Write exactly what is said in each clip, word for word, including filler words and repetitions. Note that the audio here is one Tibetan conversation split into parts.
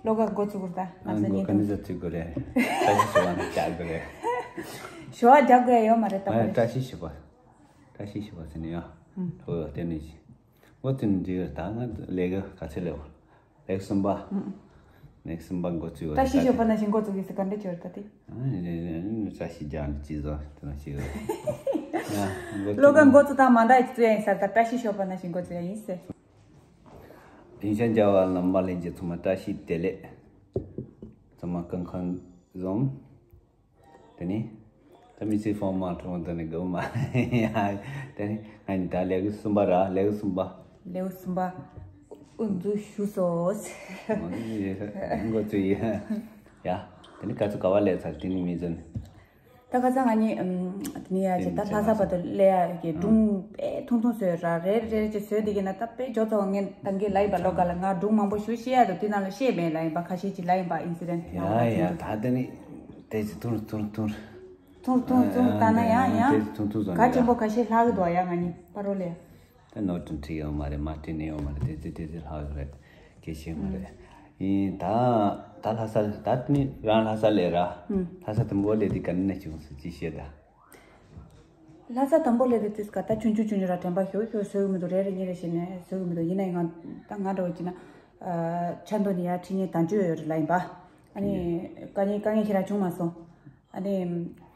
བློ་དགའ་འགོ་ཚུགས་དགོས་རེད་ད། ང་ཚོ་གཉིས་ག་ནས་ཚུགས་དགོས་རེད། བཀྲ་ཤིས་ཞུ་བ་ནས་རྒྱག་དགོས་རེད། ཞུ་བ་རྒྱག་དགོས་ཡ་ཡོད་མ་རེད་ད། ཨ་བཀྲ་ཤིས་ཞུ་བ། བཀྲ་ཤིས་ཞུ་བ་ཟེར་ནས་ཡ། ཨུམ། ལྷོ་ཡོ་དེ་ནས་ཅི། འགོ་ཚུགས་ནས་འདི་ད་ང་ལས་ཀ་ག་ཚོད་ལས་བ། ལེགས་གསུམ་པ། ཨུམ། ལེགས་གསུམ་པ་འགོ་ཚུགས་ཡོད་རེད། བཀྲ་ཤིས་ཞོགས་པ་ནང་བཞིན་འགོ་ཚུགས་ཀྱི་ཟེར་ག་འདྲ་བྱོས་ད་དེ། ཨ་ནི་ནི་ནི་བཀྲ་ཤིས་རྒྱག་ནི་ཅི་བཟོ་དེ་ནང་ཞིག་ཡོད། ཡ། འགོ་བློ་ཁ་ཚུགས་འགོ་ཚུགས་དང་མ་འདྲ་ཡི་ཚུགས་ཡ་ཡིན་ས་ད། བཀྲ་ཤིས་ཞོགས་པ་ནང་བཞིན་འགོ་ཚུགས་ཡ་ཡིན་ཟེར། དེང་ཞག་མཇལ་བ་ལམ་པ་ལྷན་རྒྱས་ཚང་མ་བཀྲ་ཤིས་བདེ་ལེགས། ཚང་མ་སྐུ་ཁམས་བཟང་། དེ་ནི། ད་མི་ཚེ་ཕོ་མ་གྲོང་དུ་ནི་དགོས་མ། དེ་ནི་ང་ནི་ད་ལས་ཀ་གསུམ་པ་ར་ལས་ཀ་གསུམ་པ། ལེའུ་གསུམ་པ། དབུ་འཛུགས་ཞུ་སོ། འགོ་ཚུགས་ཡིན། ཡ། དེ་ནི་ག་ཚོད་ག་བ་ལས་ཚར་དེ་ནི་མི་ཚོ་ནི། ད་ཁ་སང་ང་གཉིས་ཨམ། དེ་ནི་ཡ་ཅེ་ད་ལྷ་ས་བར་དུ་སླེབས་ཡ་གི་སྒྲུང་དཔེ་ཐུང་ཐུང་བཟོས་ར་རེ་རེ་ཅེ་བཟོས་དེ་གི་ན་ད་དཔེ་ཇོ་ཚོ་ངས་ད་གི་ལ་ཡིན་པ་ལོ་ག་ལ་ང་སྒྲུང་མང་པོ་ཞུ་ཤེས་ཡ་དུ་དེ་ནང་ལ་ཤེས་མེད་ལ་ཡིན་པ་ཁ་ཤས་ཅིག་ལ་ཡིན་པ་ཨིན་སི་ཌེན་ཊི་ཡ་ཡ་ད་དེ་ནི་དེ་ཅི་ཐུང་ཐུང་ཐུང་། ཐུང་ཐུང་ཐུང་ད་ན་ཡང་ཡང་དེ་ཐུང་ཐུང་བཟོ་ག་ཆེན་པོ་ཁ་ཤས་ལྷག་གི་འདུག་ཡ་ང་གཉིས་པ་རོ་ལས། ད་ནོར་དྲན་ཁྲིད་ཡོད་མ་རེད། མ་དྲན་ནས་ཡོད་མ་རེད། དེ་ཚེ་དེ་ཚེ་ལྷག་རེད། སྐད་ཆ་མ་རེད། ཡིན་ད། ད་ལྷ་ས་ད་ནི་རང་ལྷ་ས་ལས་ར། ལྷ་ས་དུམ་བུ་ལས་དེ་ག་ནས་བྱུང་སོང་ཅི་བཤད་ད། ལྷ་ས་དུམ་བུ་ལས་དེ་དུས་ག་ད་ཆུང་ཆུང་ཆུང་ཆུང་ར་དྲན་པ་ཤོར་ཤོར་བཟོ་གི་མི་འདུག་རེ་རེ་གཉིས་རེ་བྱས་ནས་བཟོ་གི་མི་འདུག་ཡིན་ན་ཡང་ད་ང་འདྲ་བོ་ཅི་ན། ཆ་མདོ་ནས་ཡར་ཁྲིད་ཉན་དང་བཅོས་ཡོད་རེད་ལ་ཡིན་པ། ཨ་ནི། དཀའ་ངལ་དཀའ་ངལ་ཁྱེད་རང་བྱུང་མ་སོང་། ཨ་ནི།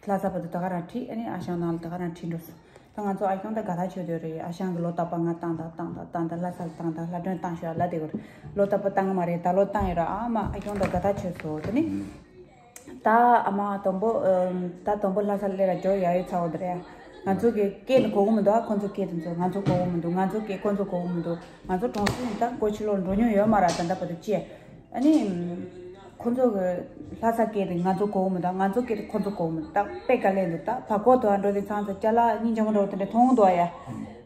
ལྷ་ས་བར་དུ་ད་ག་རང་ཁྲིད་ཨ་ནི་ཨ་ཞང་ནང་ལ་ད་ག་རང་ཁྲིད་འགྲོ་སོང་། ད་ང་ཚོ་ཨ་ཞང་ད་དགའ་ཐག་ཆོད་དེ་རེད། ཨ་ཞང་གི་ལོ་རྟག་པར་ང་བཏང་ད་བཏང་ད་བཏང་ད་ལྷ་སར་བཏང་ད་ལྷ་སྒྲོན་བཏང་ཤོག་ལ་དེ་གོ་རེད། ལོ་རྟག་པར་བཏང་གི་མ་རེད། ད་ལོ་བཏང་ཡོད་ར། ཨ་མ་ཨ་ཞང་ད་དགའ་ཐག་ཆོད་སོང་དེ་ནི། ད་ཨ་མ་དང་པོ་ད་དང་པོ་ལྷ་སར་སླེབས་ར་འཇོག་ཡ་ཡོད་ཚ་བོ་དེ་རེད། ང་ཚོ་གི་སྐད་ནི་གོ་གི་མི་འདུག་ཨ་ཁོང་ཚོ་སྐད་དེ་ཚོ་ང་ཚོ་གོ་གི་མི་འདུག་ང་ཚོ་སྐད་ཁོང་ཚོ་གོ་གི་མི་འདུག་ང་ཚོ་གྲོང་གསེབ་ནས་ད་སྒོ་ཕྱི་ལོགས་འགྲོ་མྱོང་ཡོད་མ་ར། ད་ལྟ་བར་དུ་ཅི། ཨ་ནི། ཁོང་ཚོ་གི་ལྷ་ས་སྐད་དེ་ང་ཚོ་གོ་གི་མི་འདུག་ང་ཚོ་སྐད་དེ་ཁོང་ཚོ་གོ་གི་མི་འདུག་ད་དཔེ་དཀའ་ལས་འདུག་ད་བར་སྐོར་དུ་ཨ་འགྲོ་དེ་ཚང་ཚོ་ཅ་ལག་སྙིང་རྗེ་མོ་འདྲ་བོ་དེ་འདྲ་མཐོང་གི་འདུག་ཨ་ཡ།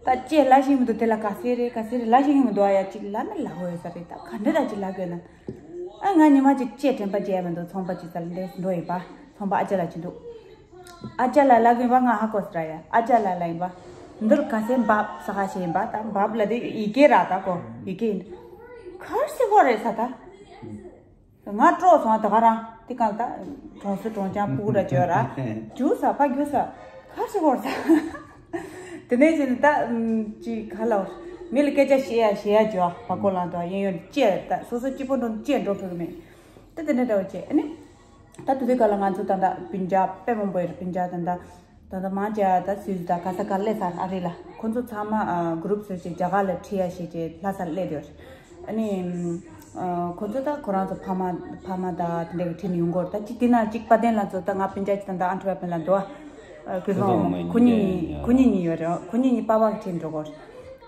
ད་ཅི་ལབ་ཤེས་མི་འདུག་དེ་ལ་ག་ཟེར་རེད་ག་ཟེར་རེད་ལབ་ཤེས་ཀྱི་མི་འདུག་ཨ་ཡ། ཅིག་ལབ་ན་ལབ་དགོས་ཡོད་ས་རེད། ད་ག་འདྲ་ད་ཅིག་ལབ་དགོས་ན། ཨ་ང་ཉི་མ་གཅིག་ཅེ་དྲན་པ་བརྗེད་མི་འདུག་ཚོང་པ་གཅིག་ས་ལ་འདྲེས་འགྲོ་ཡིན་པ། ཚོང་པ་ཨ་ཅག་ལགས་གཅིག་འདུག་ཨ་ཅག་ལགས་ལབ་གི་ཡིན་པ་ང་ཧ་གོ་སི་ར་ཡ། ཨ་ཅག་ལགས་ལབ་ཡིན་པ། འདིར་ག་སེ་འབབ་ས་ག་ཤེས་ཡིན་པ། ད་འབབ་ལ་དེ་ཡི་གེ་ར་ད་གོ་ཡི་གེ་ཡིན། གར་སི་གོ་རེད་ས་ད། ང་སྤྲོ་སོང་ད་ག་རང་དེ་གང་ད་གྲོང་སུ་གྲོང་ཅང་སྤུ་གུ་ར་བཅོས་ར། རྒྱུག་ས་ཕ་རྒྱུག་ས་གར་སི་གོ་རེད་ས། དེ་ནས་ཅི་ནི་ད་ཅི་ག་ལ་མི་ལ་སྐད་ཆ་བཤད་ཡ་བཤད་ཡ་བྱོས་བ་གོ་ལང་དུ་ཡིན་ཡོད་ཅེས་ད་སོ་སོ་སྐྱིད་པོ་འགྲོ་ཅེས་འགྲོ་ཕོད་གི་མེད། ད་དེ་འདྲ་འདྲ་བོ་བྱས་ཨ་ནི། ད་དེ་དུས་སྐབས་ལ་ང་ཚོ་ད་ལྟ་སྤུན་ཀྱག་དཔེ་མང་པོ་ཡོད་རེད། སྤུན་ཀྱག་ད་ལྟ་ད་ལྟ་མང་ཆེ་ད་སུད་ད་ག་ས་ག་སླེབས་ཚར་ཨ་རི་ལ། ཁོང་ཚོ་ཚང་མ་གུ་རུབ་བཟོས་བྱས་རྒྱ་གར་ལ་ཁྲིད་ཡ་བྱས་བྱས་ལྷ་སར་སླེབས་ཡོད་རེད། ཨ་ནི། ཁོང་ཚོ་ད་ཁོ་རང་ཚོ་ཕ་མ་ཕ་མ་ད་དེ་འདྲ་གི་ཁྲིད་ནས་ཡོང་གི་རེད། ད་ཅིག་དེ་ན་ཅིག་པ་ཏན་ལ་ཚོ་ད་ང་སྤུན་ཀྱག་ཅིག་ད་ལྟ་ཨན་ཊི་ཝར་པན་ལ་འདུག་ཨ། ཁོ་ཚོ་ཁོ་གཉིས་ཁོ་གཉིས་གཉིས་ཡོད་རེད། ཁོ་གཉིས་གཉིས་པ་ཕ་གི་ཁྲིད་འགྲོ་གི་རེད།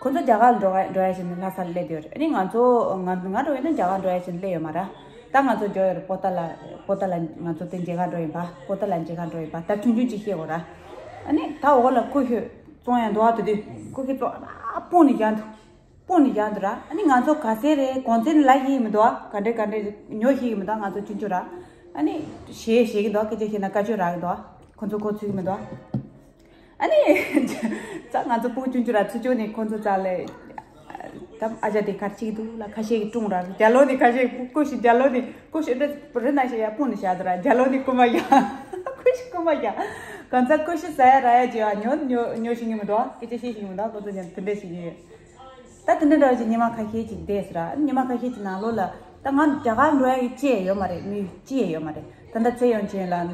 ཁོ་ཚོ་རྒྱ་གར་འགྲོ་འགྲོ་ཡ་བྱས་ནས་ལྷ་སར་སླེབས་ཡོད་རེད། ཨ་ནི་ང་ཚོ་ང་ང་འགྲོ་ཡོད་ན་རྒྱ་གར་འགྲོ་ཡ་བྱས་ནས་སླེབས་ཡོད་མ་རེད། ད་ང་ཚོ་འགྲོ་ཡོད་རེད། པོ་ཏ་ལ་པོ་ཏ་ལ་ང་ཚོ་དེ་མཇལ་ཁ་འགྲོ་ཡིན་པ། པོ་ཏ་ལ་མཇལ་ཁ་འགྲོ་ཡིན་པ། ད་ཆུང་ཆུང་ཅིག་བཤད་དགོས་ར། ཨ་ནི་ད་འོག་ལ་ཁོ་ཤོད་བཙོང་ཡ་འདུག་ཨ། དེ་དུས་ཁོ་ཤོད་བཙོང་ཨ་སྤུངས་ནས་རྒྱག་འདུག་སྤུངས་ནས་རྒྱག་འདུག་ར། ཨ་ནི་ང་ཚོ་ག་ཚད་རེད་གོང་ཚད་ནི་ལ་ཡིན་མི་འདུག་ཨ། ག་འདྲས་ག་འདྲས་ཉོ་ཤེས་ཀྱི་མི་འདུག་ང་ཚོ་ཆུང་ཆུང་ར། ཨ་ནི་ཞེད་ཞེད་ཀྱི་འདུག་སྐད་ཆ་བཤད་ན་བཀའ་ཆོས་རག་གི་འདུག་ཁོ་ཚོ་གོ་ཚུད་ཀྱི་མི་འདུག་ཨ་ནི། ཙ་ང་ཚོ་སྤུ་གུ་ཆུང་ཆུང་ར་ཚུར་བཅུག་ནས་ཁོ་ཚོ་རྩ་ལས། ད་ཨ་ཅག་དེ་གར་ཅིག་འདུག་ལ་ཁ་ཤས་ཀྱིས་བཀྲུངས་ར། རྒྱ་ལོ་དེ་ཁ་ཤས་ཀྱིས་ཀུ་ཤུ་རྒྱ་ལོ་དེ་ཀུ་ཤུ་འདྲ་རི་ན་ཤ་ཡ་སྤུངས་ནས་བཞག་འདུག་ར། རྒྱ་ལོ་དེ་རྐུ་མ་རྒྱག་ཀུ་ཤུ་རྐུ་མ་རྒྱག་གང་ཚ་ཀུ་ཤུ་ཟ་ཡ་ར་ཡ་བྱེད་ཨ་ཉོ་ཉོ་ཉོ་ཤེས་ཀྱི་མི་འདུག་སྐད་ཆ་བཤད་ཤེས་ཀྱི་མི་འདུག་ཁོ་ཚོ་ཉན་དེ་འདྲ་ཞིག་ཡོད། ད་དེ་འདྲ་འདྲ་བ་ཅིག་ཉི་མ་ཁ་ཤས་ཅིག་བསྡད་ཟེར་ར། ཉི་མ་ཁ་ཤས་ཅིག་ནང་ལོགས་ལ་ད་ང་རྒྱ་གར་འགྲོ་ཡ་གི་ཅི་ཡང་ཡོད་མ་རེད། མི་ཅི་ཡང་ཡོད་མ་རེད། ད་ལྟ་ཚེ་ཡོང་ཆེན་ལ་ང་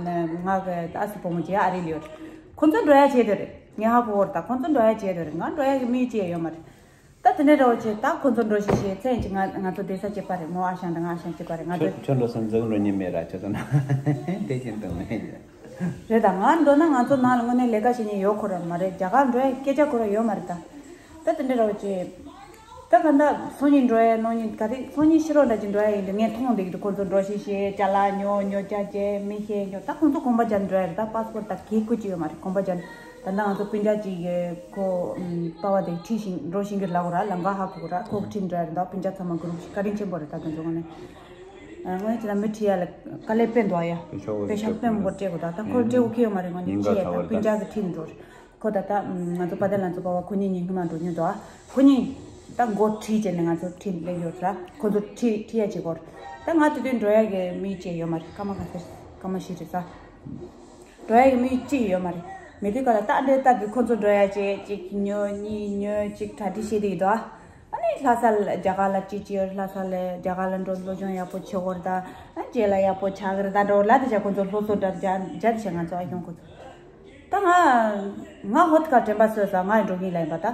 གི་ཨ་སི་བུ་མོ་ཅིག་ཨ་རི་ལ་ཡོད་རེད། ཁོ་ཚོ་འགྲོ་ཡ་བྱས་དེ་རེད། ངས་ཧ་གོ་གི་རེད། ད་ཁོ་ཚོ་འགྲོ་ཡ་བྱས་དེ་རེད། ང་འགྲོ་ཡ་གི་མི་ཅི་ཡང་ཡོད་མ་རེད། ད་དེ་འདྲ་འདྲ་བོ་བྱས་ད་ཁོ་ཚོ་འགྲོ་ཤེས་ཤེས་ཚེ་ཡོང་ཆེན་ང་ང་ཚོ་བསྡད་ས་གཅིག་པ་རེད། མོ་ཨ་ཞང་དང་ང་ཨ་ཞང་གཅིག་པ་རེད། ང་ཚོ་ཁྱོད་ཁྱོད་འགྲོ་ས་འཛུགས་འགྲོ་ཉན་མེད་ར། ཁྱོད་ཚོ་ན་དེ་བཞིན་དུ་མེད། རེད་ད། ང་འགྲོ་ན་ང་ཚོ་ནང་ལ་དངོས་གནས་ལས་ཀ་བྱེད་མཁན་ཡོད་ཁོ་ར་མ་རེད། རྒྱ་གར་འགྲོ་ཡ་སྐད་ཆ་ཁོ་ར་ཡོད་མ་རེད་ད། ད་དེ་འདྲ་རོ་ཅེ། ད་ག་འདྲ་སང་ཉིན་འགྲོ་ཡ་གནངས་ཉིན་ག་རེ་སང་ཉིན་ཕྱི་དྲོ་འདྲ་ཅིག་འགྲོ་ཡ་ཡིན་དུས་ངས་མཐོང་བསྡད་ཀྱི་འདུག་ཁོ་ཚོ་འགྲོ་ཤེས་ཤེས་ཅ་ལག་ཉོ་ཉོ་ཅ་ཅེ་མི་ཤེས་ཉོ། ད་ཁོ་ཚོ་གོམ་པ་རྒྱབ་འགྲོ་ཡ་རེད། ད་པ་སི་པོར་ཊི་ད་གེ་ཁུ་ཅི་ཡོད་མ་རེད། གོམ་པ་རྒྱབ་ད་ད་ང་ཚོ་སྤུན་ཀྱག་ཅིག་གི་ཁོ་པ་བ་དེ་ཁྲིད་ཤིང་འགྲོ་ཤིང་གི་ལ་གོ་ར་ལམ་ཁ་ཧ་གོ་གོ་ར་ཁོ་གི་ཁྲིད་འགྲོ་ཡ་རེད། ད་སྤུན་ཀྱག་ཚང་མ་གུ་རུབ་ཤིག་བཀའ་དྲིན་ཆེན་པོ་རེད། ད་དེ་ཚོ་ངོ་ནས། ཨ་ངོས་ཀྱི་ལ་མི་ཁྲིད་ཡ་ལ་དཀའ་ལས་དཔེ་འདུག་ཡ། པེ་ཤ་བོ་པེ་ཤ་དཔེ་མང་པོ་སྤྲད་དགོས། ད་ད་ཁོ་སྤྲད་དགོས་ཁེ་ཡོད་མ་རེད། ང་ཉིན་ཉིན་ཁྲིད་ཡ་ད་སྤུན་ཀྱག་གི་ཁྲིད་འགྲོ་རེད། ཁོ་ད་ལྟ་ང་ཚོ་པ་ཏན་ལ་ཚོ་པ་བ་ཁོ་གཉིས་ཉིན་ཁི་མ་འགྲོ་ཉོ་འདུག་ཁོ་གཉིས་ ད་མགོ་ཁྲིད་བྱས་ནས་ང་ཚོ་ཁྲིད་ལེན་ཡོད་ར། ཁོ་ཚོ་ཁྲིད་ཁྲིད་ཡ་བྱེད་དགོས། ད་ང་དེ་དུས་འགྲོ་ཡ་གི་མི་བཅས་ཡོད་མ་རེད། སྐར་མ་ག་ཚོད་སྐར་མ་བཞི་རེད་ས། འགྲོ་ཡ་གི་མི་གཅིག་ཡོད་མ་རེད། མི་དུས་ག་ལ་ད་འདྲེ་ལྟ་གི་ཁོ་ཚོ་འགྲོ་ཡ་བྱས་གཅིག་ཉོ་གཉིས་ཉོ་གཅིག་གྲ་སྒྲིག་བྱེད་དེ་ཡིན་དོ། ཨ་ནི་ལྷ་ས་ལ་རྒྱ་གར་ལ་ཅི་ཅི་ཡོད། ལྷ་ས་ལ་རྒྱ་གར་ལ་འགྲོ་སློབ་སྦྱོང་ཡག་པོ་བྱེད་དགོས་རེད། ད་ཨ་རྗེས་ལ་ཡག་པོ་ཆགས་ཀྱི་རེད། ད་འགྲོ་ལ་དེ་བྱས་ཁོ་ཚོ་སློབ་གསོ་འདྲ་རྒྱ་རྒྱ་དེ་བྱས་ང་ཚོ་ཨ་ཡོང་ཁོ་ཚོ། ད་ང་ང་ཧོད་ཀ་དྲན་པ་གསོས་ས་ང་ཡི་འགྲོ་གིན་ལ་ཡིན་པ། ད་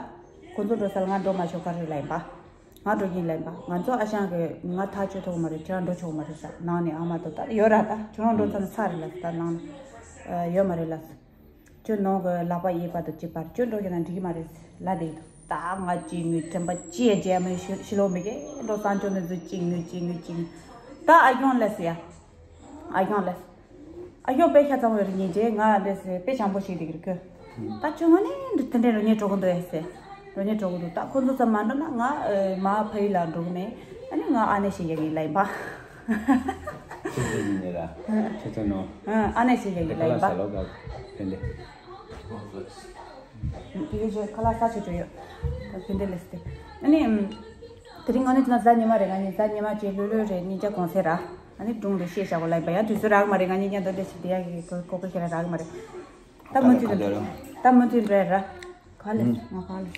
ཁོ་ཚོ་འགྲོ་ས་ལ་ང་འགྲོ་མ་ཆོག་ག་རེད་ལ་ཡིན་པ། ང་འགྲོ་གིན་ལ་ཡིན་པ། ང་ཚོ་ཨ་ཞང་གི་ང་ཐག་ཆོད་ཐུབ་མ་རེད། ཁྱེད་རང་འགྲོ་ཆོག་མ་རེད་ས། ནང་ནས་ཨ་མ་དང་ད་ཡོད་ར། ད་ཁྱོད་རང་འགྲོ་ཚར་ན་ཚར་རེད་ལ། ད་ནང་ནས་ཡོད་མ་རེད་ལ། ཁྱོད་ནང་གི་ལག་པ་གཡས་པ་དང་གཅིག་པར་ཁྱོད་འགྲོ་ཁྱོད་ན་འགྲིག་གི་མ་རེད་ལ། དེ་ད་ང་གཅིག་ངུས་དྲན་པ་ཅི་ཡང་བརྗེད་མེད། ཤི་ལོ་མི་གེ་འགྲོ་སང་ཆོག་ནས་ཟུར་གཅིག་ངུས་གཅིག་ངུས་གཅིག་ངུས། ད་ཨ་ཁྱོད་ལས་ཟེར་ཡ། ཨ་ཁྱོད་ལས། ཨ་ཁྱོད་དཔེ་ཆ་ཚང་བའི་རིགས་ཉིན་རྗེས་ང་འདྲེ་ཟེར་དཔེ་བྱང་པོ་ཞིག་དེ་གི་རིགས། ད་ཁྱོད་ང་ནི་འདི་དེ་འདྲའི་རོ་ཉེ་གྲོགས་འདུག་ཨེ་ཟེར། རོ་ཉེ་གྲོགས་འདུག་ད་ཁོ་ཚོ་ཚང་མ་འགྲོ་ན་ང་མ་ཕ་ཡུལ་ལ་འགྲོ་གི་མེད། ཨ་ནི་ང་ཨ་ནེ་ཞིག་ཡག་གི་ལ་ཡིན་པ། ཁྱོད་ཚོ་ཡིན་ནི་ར། ཁྱོད་ཚོ་ནོ། ཨ་ནེ་ཞིག་ཡག་གི་ལ་ཡིན་པ། ལོ་ག་དེ་འདྲ། དེ་གའི་ཁ་ལག་ས་ཆུ་ཆུ་ཡོད། ད་ཕན་བདེ་ལེ་སི་ཏེ། ཨ་ནི། དེ་རིང་ང་ནི་ང་གཟའ་ཉི་མ་རེད། ང་ནི་གཟའ་ཉི་མ་བཅས་ལྷོད་ལྷོད་རེད། ཉིན་རྒྱ་གོང་ཚད་ར། ཨ་ནི་སྒྲུང་དེ་བཤད་བཞག་གོ་ལ་ཡིན་པ། ཡང་དུས་ཚོད་རག་མ་རེད། ང་གཉིས་ཀྱང་འདོན་འདྲ་ཞིག་བསྡད་ཡག་གི་གོ་གོ་སྐབས་ཞིག་རག་མ་རེད། ད་མུ་མཐུད་ད་མུ་མཐུད་རེད་ར། ག་ལེ་ང་ག་ལེ།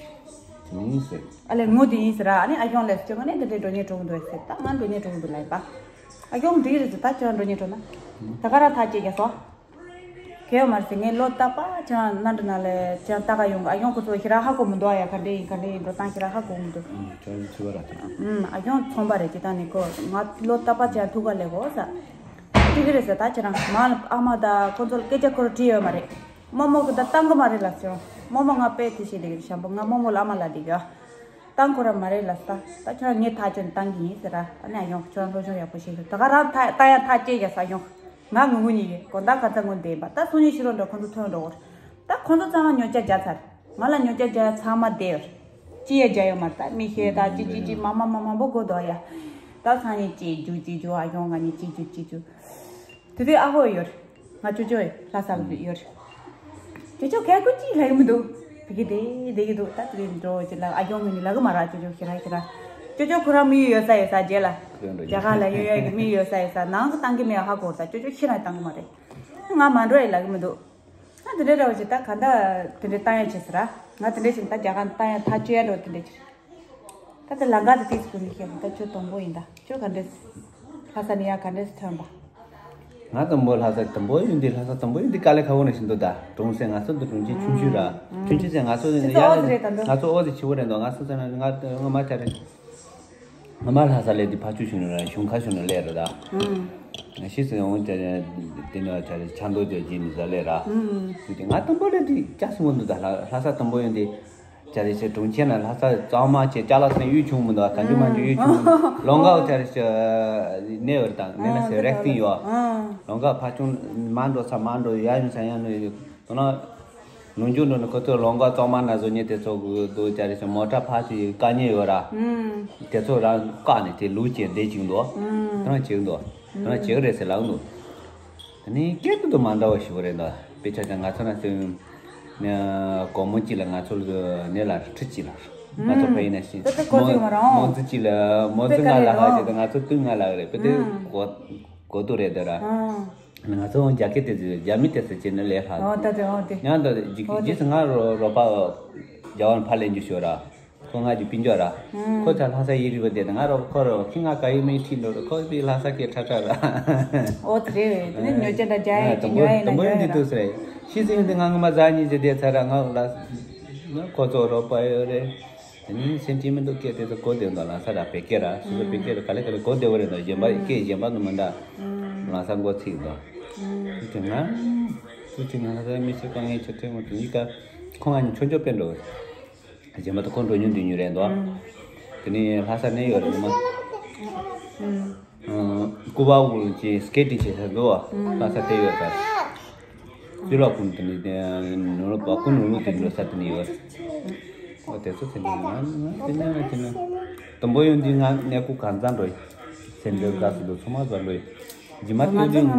དེ་མིན་ཟེར། ཨ་ལེ་ངོ་དེ་ཡིན་ཟེར་ར། ཨ་ནི་ཨ་ཁྱོད་ལེ་ཁྱོད་ང་ནི་འདི་འདྲའི་འགྲོ་ཉེ་གྲོགས་འདུག་ཟེར། ད་ང་འགྲོ་ཉེ་གྲོགས་འདུག་ལ་ཡིན་པ། ཨ་ཁྱོད་འདི་རེད་ཟེར། ད་ཁྱོད་འགྲོ་ཉེ་གྲོགས་ན། ད་ག་ར་ཐག་བཅད་རྒྱག་སོ། གལ་ཡོད་མ་རེད་ཟེར། ངས་ལོ་རྟག་པར་ཅང་གནམ་གྲུ་ནང་ལ་ཅང་ལྟ་ག་ཡོང་གི། ཨ་ཡོང་ཁོ་ཚོ་ཁྱེད་རང་ཧ་གོ་མི་འདུག་ཨ་ཡ་ག་འདྲ་ཡིན་ག་འདྲ་ཡིན་འགྲོ་སྟངས་ཁྱེད་རང་ཧ་གོ་མི་འདུག་ཨུམ། ཅང་ཚུལ་བ་ར་ཐུག་ཨུམ། ཨ་ཡོང་ཚོང་པ་རེད། ཅི་ལྟ་ནི་ཁོ་ང་ལོ་རྟག་པར་ཅང་ཐུག་ག་ལས་གོ་ས། ཐུག་གི་རེད་ཟེར། ད་ཁྱེད་རང་མ་ཨ་མ་ད་ཁོ་ཚོ་ལ་སྐད་ཆ་ཁོ་རང་དྲིས་ཡོད་མ་རེད། རྨོ་མོ་གི་ད་བཏང་གི་མ་རེད་ལ་ཟེར། རྨོ་མོ་ང་དཔེ་དེ་བྱེད་བསྡད་གི་རེད། ཞང་པོ་ང་རྨོ་མོ་ལ་ཨ་མ་ལ་བསྡད་གི་ཡ། བཏང་ཁོ་ར་མ་རེད་ལ་ས། ད་ཁྱོད་ངས་ཐག་ཆོད་བཏང་གི་ཡིན་ཟེར་ར། ཨ་ནི་ཨ་ཡོང་ཁྱོད་སློབ་སྦྱོང་ཡག་པོ་བྱེད་ཤོག་ད་ག་རང་ཐག་ད་ཡང་ཐག་བཅད་རྒྱག་ས་ཡོང་། ང་ངུ་ངུ་ཉིད་ཡོད་དགོང་དག་ག་ཚ་ངུ་བསྡད་པ། ད་སང་ཉིན་ཕྱི་དྲོ་འགྲོ་ཁོ་ཚོ་ཐོན་འགྲོ་གོ་ད་ཁོ་ཚོ་ཚང་མ་ཉོ་ཆ་རྒྱག་ཚར། ང་ལ་ཉོ་ཆ་རྒྱག་ཚང་མ་བསྡད་ཡོད། ཅི་ཡང་རྒྱག་ཡོད་མ་རེད། ད་མི་ཤེས་ད་ཅི་ཅི་ཅི་མ་མ་མ་མང་པོ་དགོས་འདུག་ཡ། ད་སང་ཉིན་ཅི་རྒྱུ་ཅི་རྒྱུ་ཨ་ཡོང་ང་ཉིད་ཅི་རྒྱུ་ཅི་རྒྱུ། དེ་དུས་ཨ་ཧོ་ཡོད། ང་ཅོ་ཅོ་ལྷ་ས་ལ་ཡོད། ཅོ་ཅོ་གལ་ཀུ་ཅི་ལ་ཡོད་མི་འདུག་དེ་གི་དེ་དེ་གི་འདུག་ད་དེ་གི་འགྲོ་ཅི་ལ་ཨ་ཡོང་ངི་ལ་གི་མ་ར། ཅོ་ཅོ་ཁྱེད་ར་ཁྱེད་ར། ཅོ་ཅོ་ཁོ་རང་མི་ཡོད་ས་ཡོད་ས་རྗེས་ལ། རྒྱ་གར་ལ་ཡོད་ཡོད་གི་མི་ཡོད་ས་ཡོད་ས་ནང་གི་བཏང་གི་མེད་ཧ་གོ་ད་ཅོ་ཅོ་ཁྱེད་ར་བཏང་གི་མ་རེད། ང་མ་འགྲོ་ཡི་ལ་གི་མི་འདུག་ད་དེ་འདྲའི་ར་བ་ཅི་ད་ག་འདྲ་དེ་འདྲའི་བཏང་ཡ་བྱེད་ས་ར། ང་དེ་འདྲའི་ཞིག་ད་རྒྱ་གར་བཏང་ཡ་ཐག་ཆོད་ཡ་འགྲོ་དེ་འདྲའི་ཅི། ད་ལྟ་ལང་ཀ་དེ་ཏིས་ཀུན་ནི་ཤེས་ད་ཁྱོད་དང་པོ་ཡིན་ད་ཁྱོད་ག་འདྲས། ལྷ་ས་ནས་ཡར་ག་འདྲས་ཐོན་པ། ང་དང་པོ་ལྷ་ས་དང་པོ་ཡིན་དུས་ལྷ་ས་དང་པོ་ཡིན་དུས་དཀའ་ལས་ཁག་པོ་ནས་ཤིན་ཏུ་ད་གྲོང་གསེབ་ང་ཚོ་འདི་གྲོང་ཁྱེར་ཆུང་ཆུང་ར་ཆུང་ཆུང་ཟེར་ང་ཚོ་ཁྱེད་ཚོ་ཡར་ཨོ་ཙི་རེད་ད་འདུག་ང་ཚོ་ཨོ་ཙི་ཆེ་བོ་རེད་འདུག་ང་ཚོ་ཟེར་ན་ང་ང་མ་ཆ་རེད། ང་མ་ལྷ་ས་སླེབས་དུས་ཕ་ཆུ་ཞུང་ནས་ར་ཞུང་ཁ་ཞུང་ནས་སླེབས་རེད་ད། ང་ཤི་ཟེར་འོང་དེ་དེ་ནས་ཆ་རེད་ཆ་མདོ་རྒྱལ་གྱི་མི་ཟ་སླེབས་ར། དེ་ང་དང་པོ་སླེབས་དུས་སྐྱ་སེ་མོ་འདུག་ད་ལྷ་ལྷ་ས་དང་པོ་ཡོང་དུས། ཅ་རེ་ཆེ་གྲོང་ཁྱེར་ན་ལྷ་ས་གཙང་མ་ཆེ་ཅ་ལག་ཚང་གཡུག་ཆུང་མི་འདུག་གང་ཅི་མང་ཅི་གཡུག་ཆུང་ལོང་ག་ཅ་རེ་ཆེ་གནས་བར་དང་གནས་ན་ཟེར་རེག་ཏིང་ཡོད། ལོང་ག་ཕ་ཆུང་མ་འགྲོ་ས་མ་འགྲོ་ཡ་ཡིན་ས་ཡ་ནོ་ཡོད་དོ་ན། ལུང་རྒྱུ་འགྲོ་ནི་ཁོ་ཚོ་ལོང་ག་གཙང་མ་ན་བཟོ་ཉེ་དེ་ཚོ་གི་འདུག་ཅ་རེ་ཆེ་མོ་ཊ་ཕ་ཆུ་ཡི་དཀའ་ཉེ་ཡོད་ར། དེ་ཚོ་རང་བཀག་ནས་དེ་ལུག་ཅེ་བསྡད་ཅིག་འདུག་དོ་ན་ཅིག་འདུག་དོ་ན་ཅིག་རེད་ཟེར་ལབ་འདུག་དེ་ནི་སྐད་དུ་དུ་མ་འདྲ་བ་ཞིག་རེད་འདུག་དཔེ་ཆ་ཅང་ང་ཚོ་ན་ཚོའི། ནས་སྒོར་མོ་གཅིག་ལ་ང་ཚོ་ལ་ནས་ལ་ཁྲི་གཅིག་ལ། ང་ཚོ་ཕ་ཡིན་ན་ཤི། ད་ལྟ་གོ་ཚོད་མ་རང་། མོ་ཙི་གཅིག་ལ་མོ་ཙི་ལྔ་ལ་ཧ་ཅེ་ད་ང་ཚོ་དུས་ལྔ་ལ་རེད་པ་དེ་གོ་གོ་དུ་རེད་ད་ར། ང་ཚོ་རྒྱ་སྐད་དེ་ཚོ་རྒྱ་མི་དེ་ཚོ་བྱས་ནས་ལས་ཧ། ཨོ་ད་དེ་ཨོ་དེ། ཡང་ད་ཇི་ཇི་སི་ང་རོ་རོ་པ་རྒྱ་བར་ཕ་ལེན་རྒྱུ་ཤོར་ར། ཁོ་ང་གི་སྤུན་ཀྱག་ར། ཁོ་ཚ་ལྷ་ས་ཡི་རི་བ་དེ་ང་རོ་ཁོ་རོ་ཁི་ང་ག་ཡི་མི་ཁྲིད་འགྲོ་རོ་ཁོ་པི་ལྷ་ས་སྐད་ཁྲ་ཁྲ་ར། ཨོ་དེ་རེད་དེ་ནི་ཉོ་ཅན་འདྲ་རྒྱ་ཡི་ཅི་ཉོ་ཡི་ན་ཉོ་ཡི་ར། དུ་སེ་ཤི་ཟིན་དེ་ང་ང་མ་ཟ་ཉི་ཟེ་དེ་ཚ་ར་ང་ལ་ཁོ་ཚོ་རོ་པ་ཡོད་རེད། དེ་ནི་སེམས་ཅི་མི་འདུག་སྐད་དེ་ཚོ་གོ་དེ་འདུག་ལྷ་ས་ར་བེ་སྐད་ར་སུ་ཚོ་བེ་སྐད་ར་ག་ལེ་ག་ལེ་གོ་དེ་བ་རེད་འདུག་གཞན་པ་སྐད་གཞན་པ་ནི་མི་འདྲ་ལྷ་ས་མགོ་ཚིག་འདུག་དེ་ང་སུ་ཅི་ང་ལྷ་ས་མི་ཤི་ཀ་ངའི་ཆེ་ཐོས་མ་དུ་ཡི་ཀ་ཁོང་ང་ཉི་ཆོ་ཆོ་པེ་འགྲོ། རྗེས་མ་ད་ཁོང་འགྲོ་ཉུང་འདུས་ཉུང་རེད་འདུག་དེ་ནས་ལྷ་ས་ནས་ཡོད་རེད་མ། སྐུ་པར་འུར་གྱི་སྐེ་ཏི་བྱེད་ས་འདུག་ལྷ་ས་དེ་ཡོད་ས། ཚུལ་ལ་ཁུང་དེ་ནས་ནོར་བ་ཀུ་ནོར་ལུག་དེ་འགྲོ་ས་དེ་ནས་ཡོད། འོ་དེ་ཚོ་དེ་ནས་ང་ང་དེ་ནས་ང་དེ་ནས་དུམ་བུ་ཡོང་དུས་ང་གནས་སྐུ་གང་ཚང་འགྲོ་ཡི། སེམས་འདྲེན་དགའ་སུ་འདུག་ཚང་མ་ཟ་འགྲོ་ཡི། རྗེས་མ་ཐུག་དུས་ང་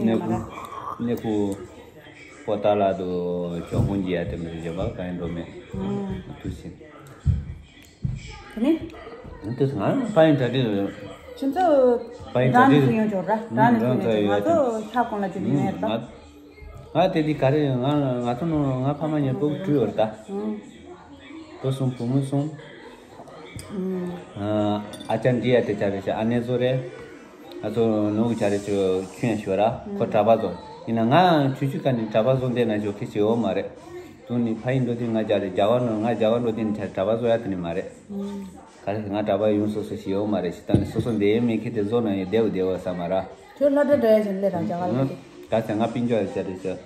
གནས་སྐུ་གནས་སྐུ། པོ་ཏཱ་ལ་དུ་ཞོགས་ཀུན་གྱི་ཡ་དེ་མི་རིགས་བྱེད་པ་གང་ཡིན་འགྲོ་མེད། དུ་ཕྱིན། དེ་ནི། དེ་ང་ཕ་ཡིན་གྲ་སྒྲིག་ཁྱེད་ཚོ་ཕ་ཡིན་གྲ་རང་ནས་སྒྲིག་སུ་ཡོང་ཆོག་ར། ང་རང་ནས་སུ་ཡོང་ཆོག་ང་ཚོ་ཤ་གོང་ལ་ཅིག་ཡོང་ཡ་རེད་པ། ང་ང་དེ་དུས་ག་རེ་ང་ང་ཚོ་ནང་ང་ཕ་མ་གཉིས་སྤུ་གུ་བཅུ་ཡོད་རེད་ད། ཨུམ། བུ་གསུམ་བུ་མོ་གསུམ། ཨུམ། ཨ་ཅག་འདི་ཡ་དེ་ཅག་རེད་ཤག་ཨ་ནེ་བཟོ་རེད། ང་ཚོ་ནུ་གུ་ཅག་རེད་ཅོ་ཁྱོད་ཤོད་ར་ཁོ་གྲྭ་པ་བཟོ་ཡིན་ན་ང་ཆུ་ཆུ་ཀ་ནས་གྲྭ་པ་བཟོ་འདས་ན་ཞོ་ཁེ་ཆེ་འོ་མ་རེད། དུ་ནི་ཕ་ཡིན་འགྲོ་དུས་ང་ཅག་རེད་རྒྱ་གར་ནང་ང་རྒྱ་གར་འགྲོ་དུས་ནི་གྲྭ་པ་བཟོ་ཡ་དེ་ནི་མ་རེད། ག་རེ་ང་གྲྭ་པ་ཡོང་སོ་སོ་ཞིག་ཡོད་མ་རེད་ཞིག་ད་ནི་སོ་སོ་འདས་མེད་ཁེ་དེ་བཟོ་ན་ཡོད་བདེ་བོ་བདེ་བོ་ས་མ་ར། ཁྱོད་སློབ་གྲྭ་འགྲོ་ཡ་ཞིག་སླེབས་ར་རྒྱ་གར་ལ་ཅིག་ག་ཚད་ང་སྤུན་ཀྱག་རེད་ཅག་རེད་ཅག་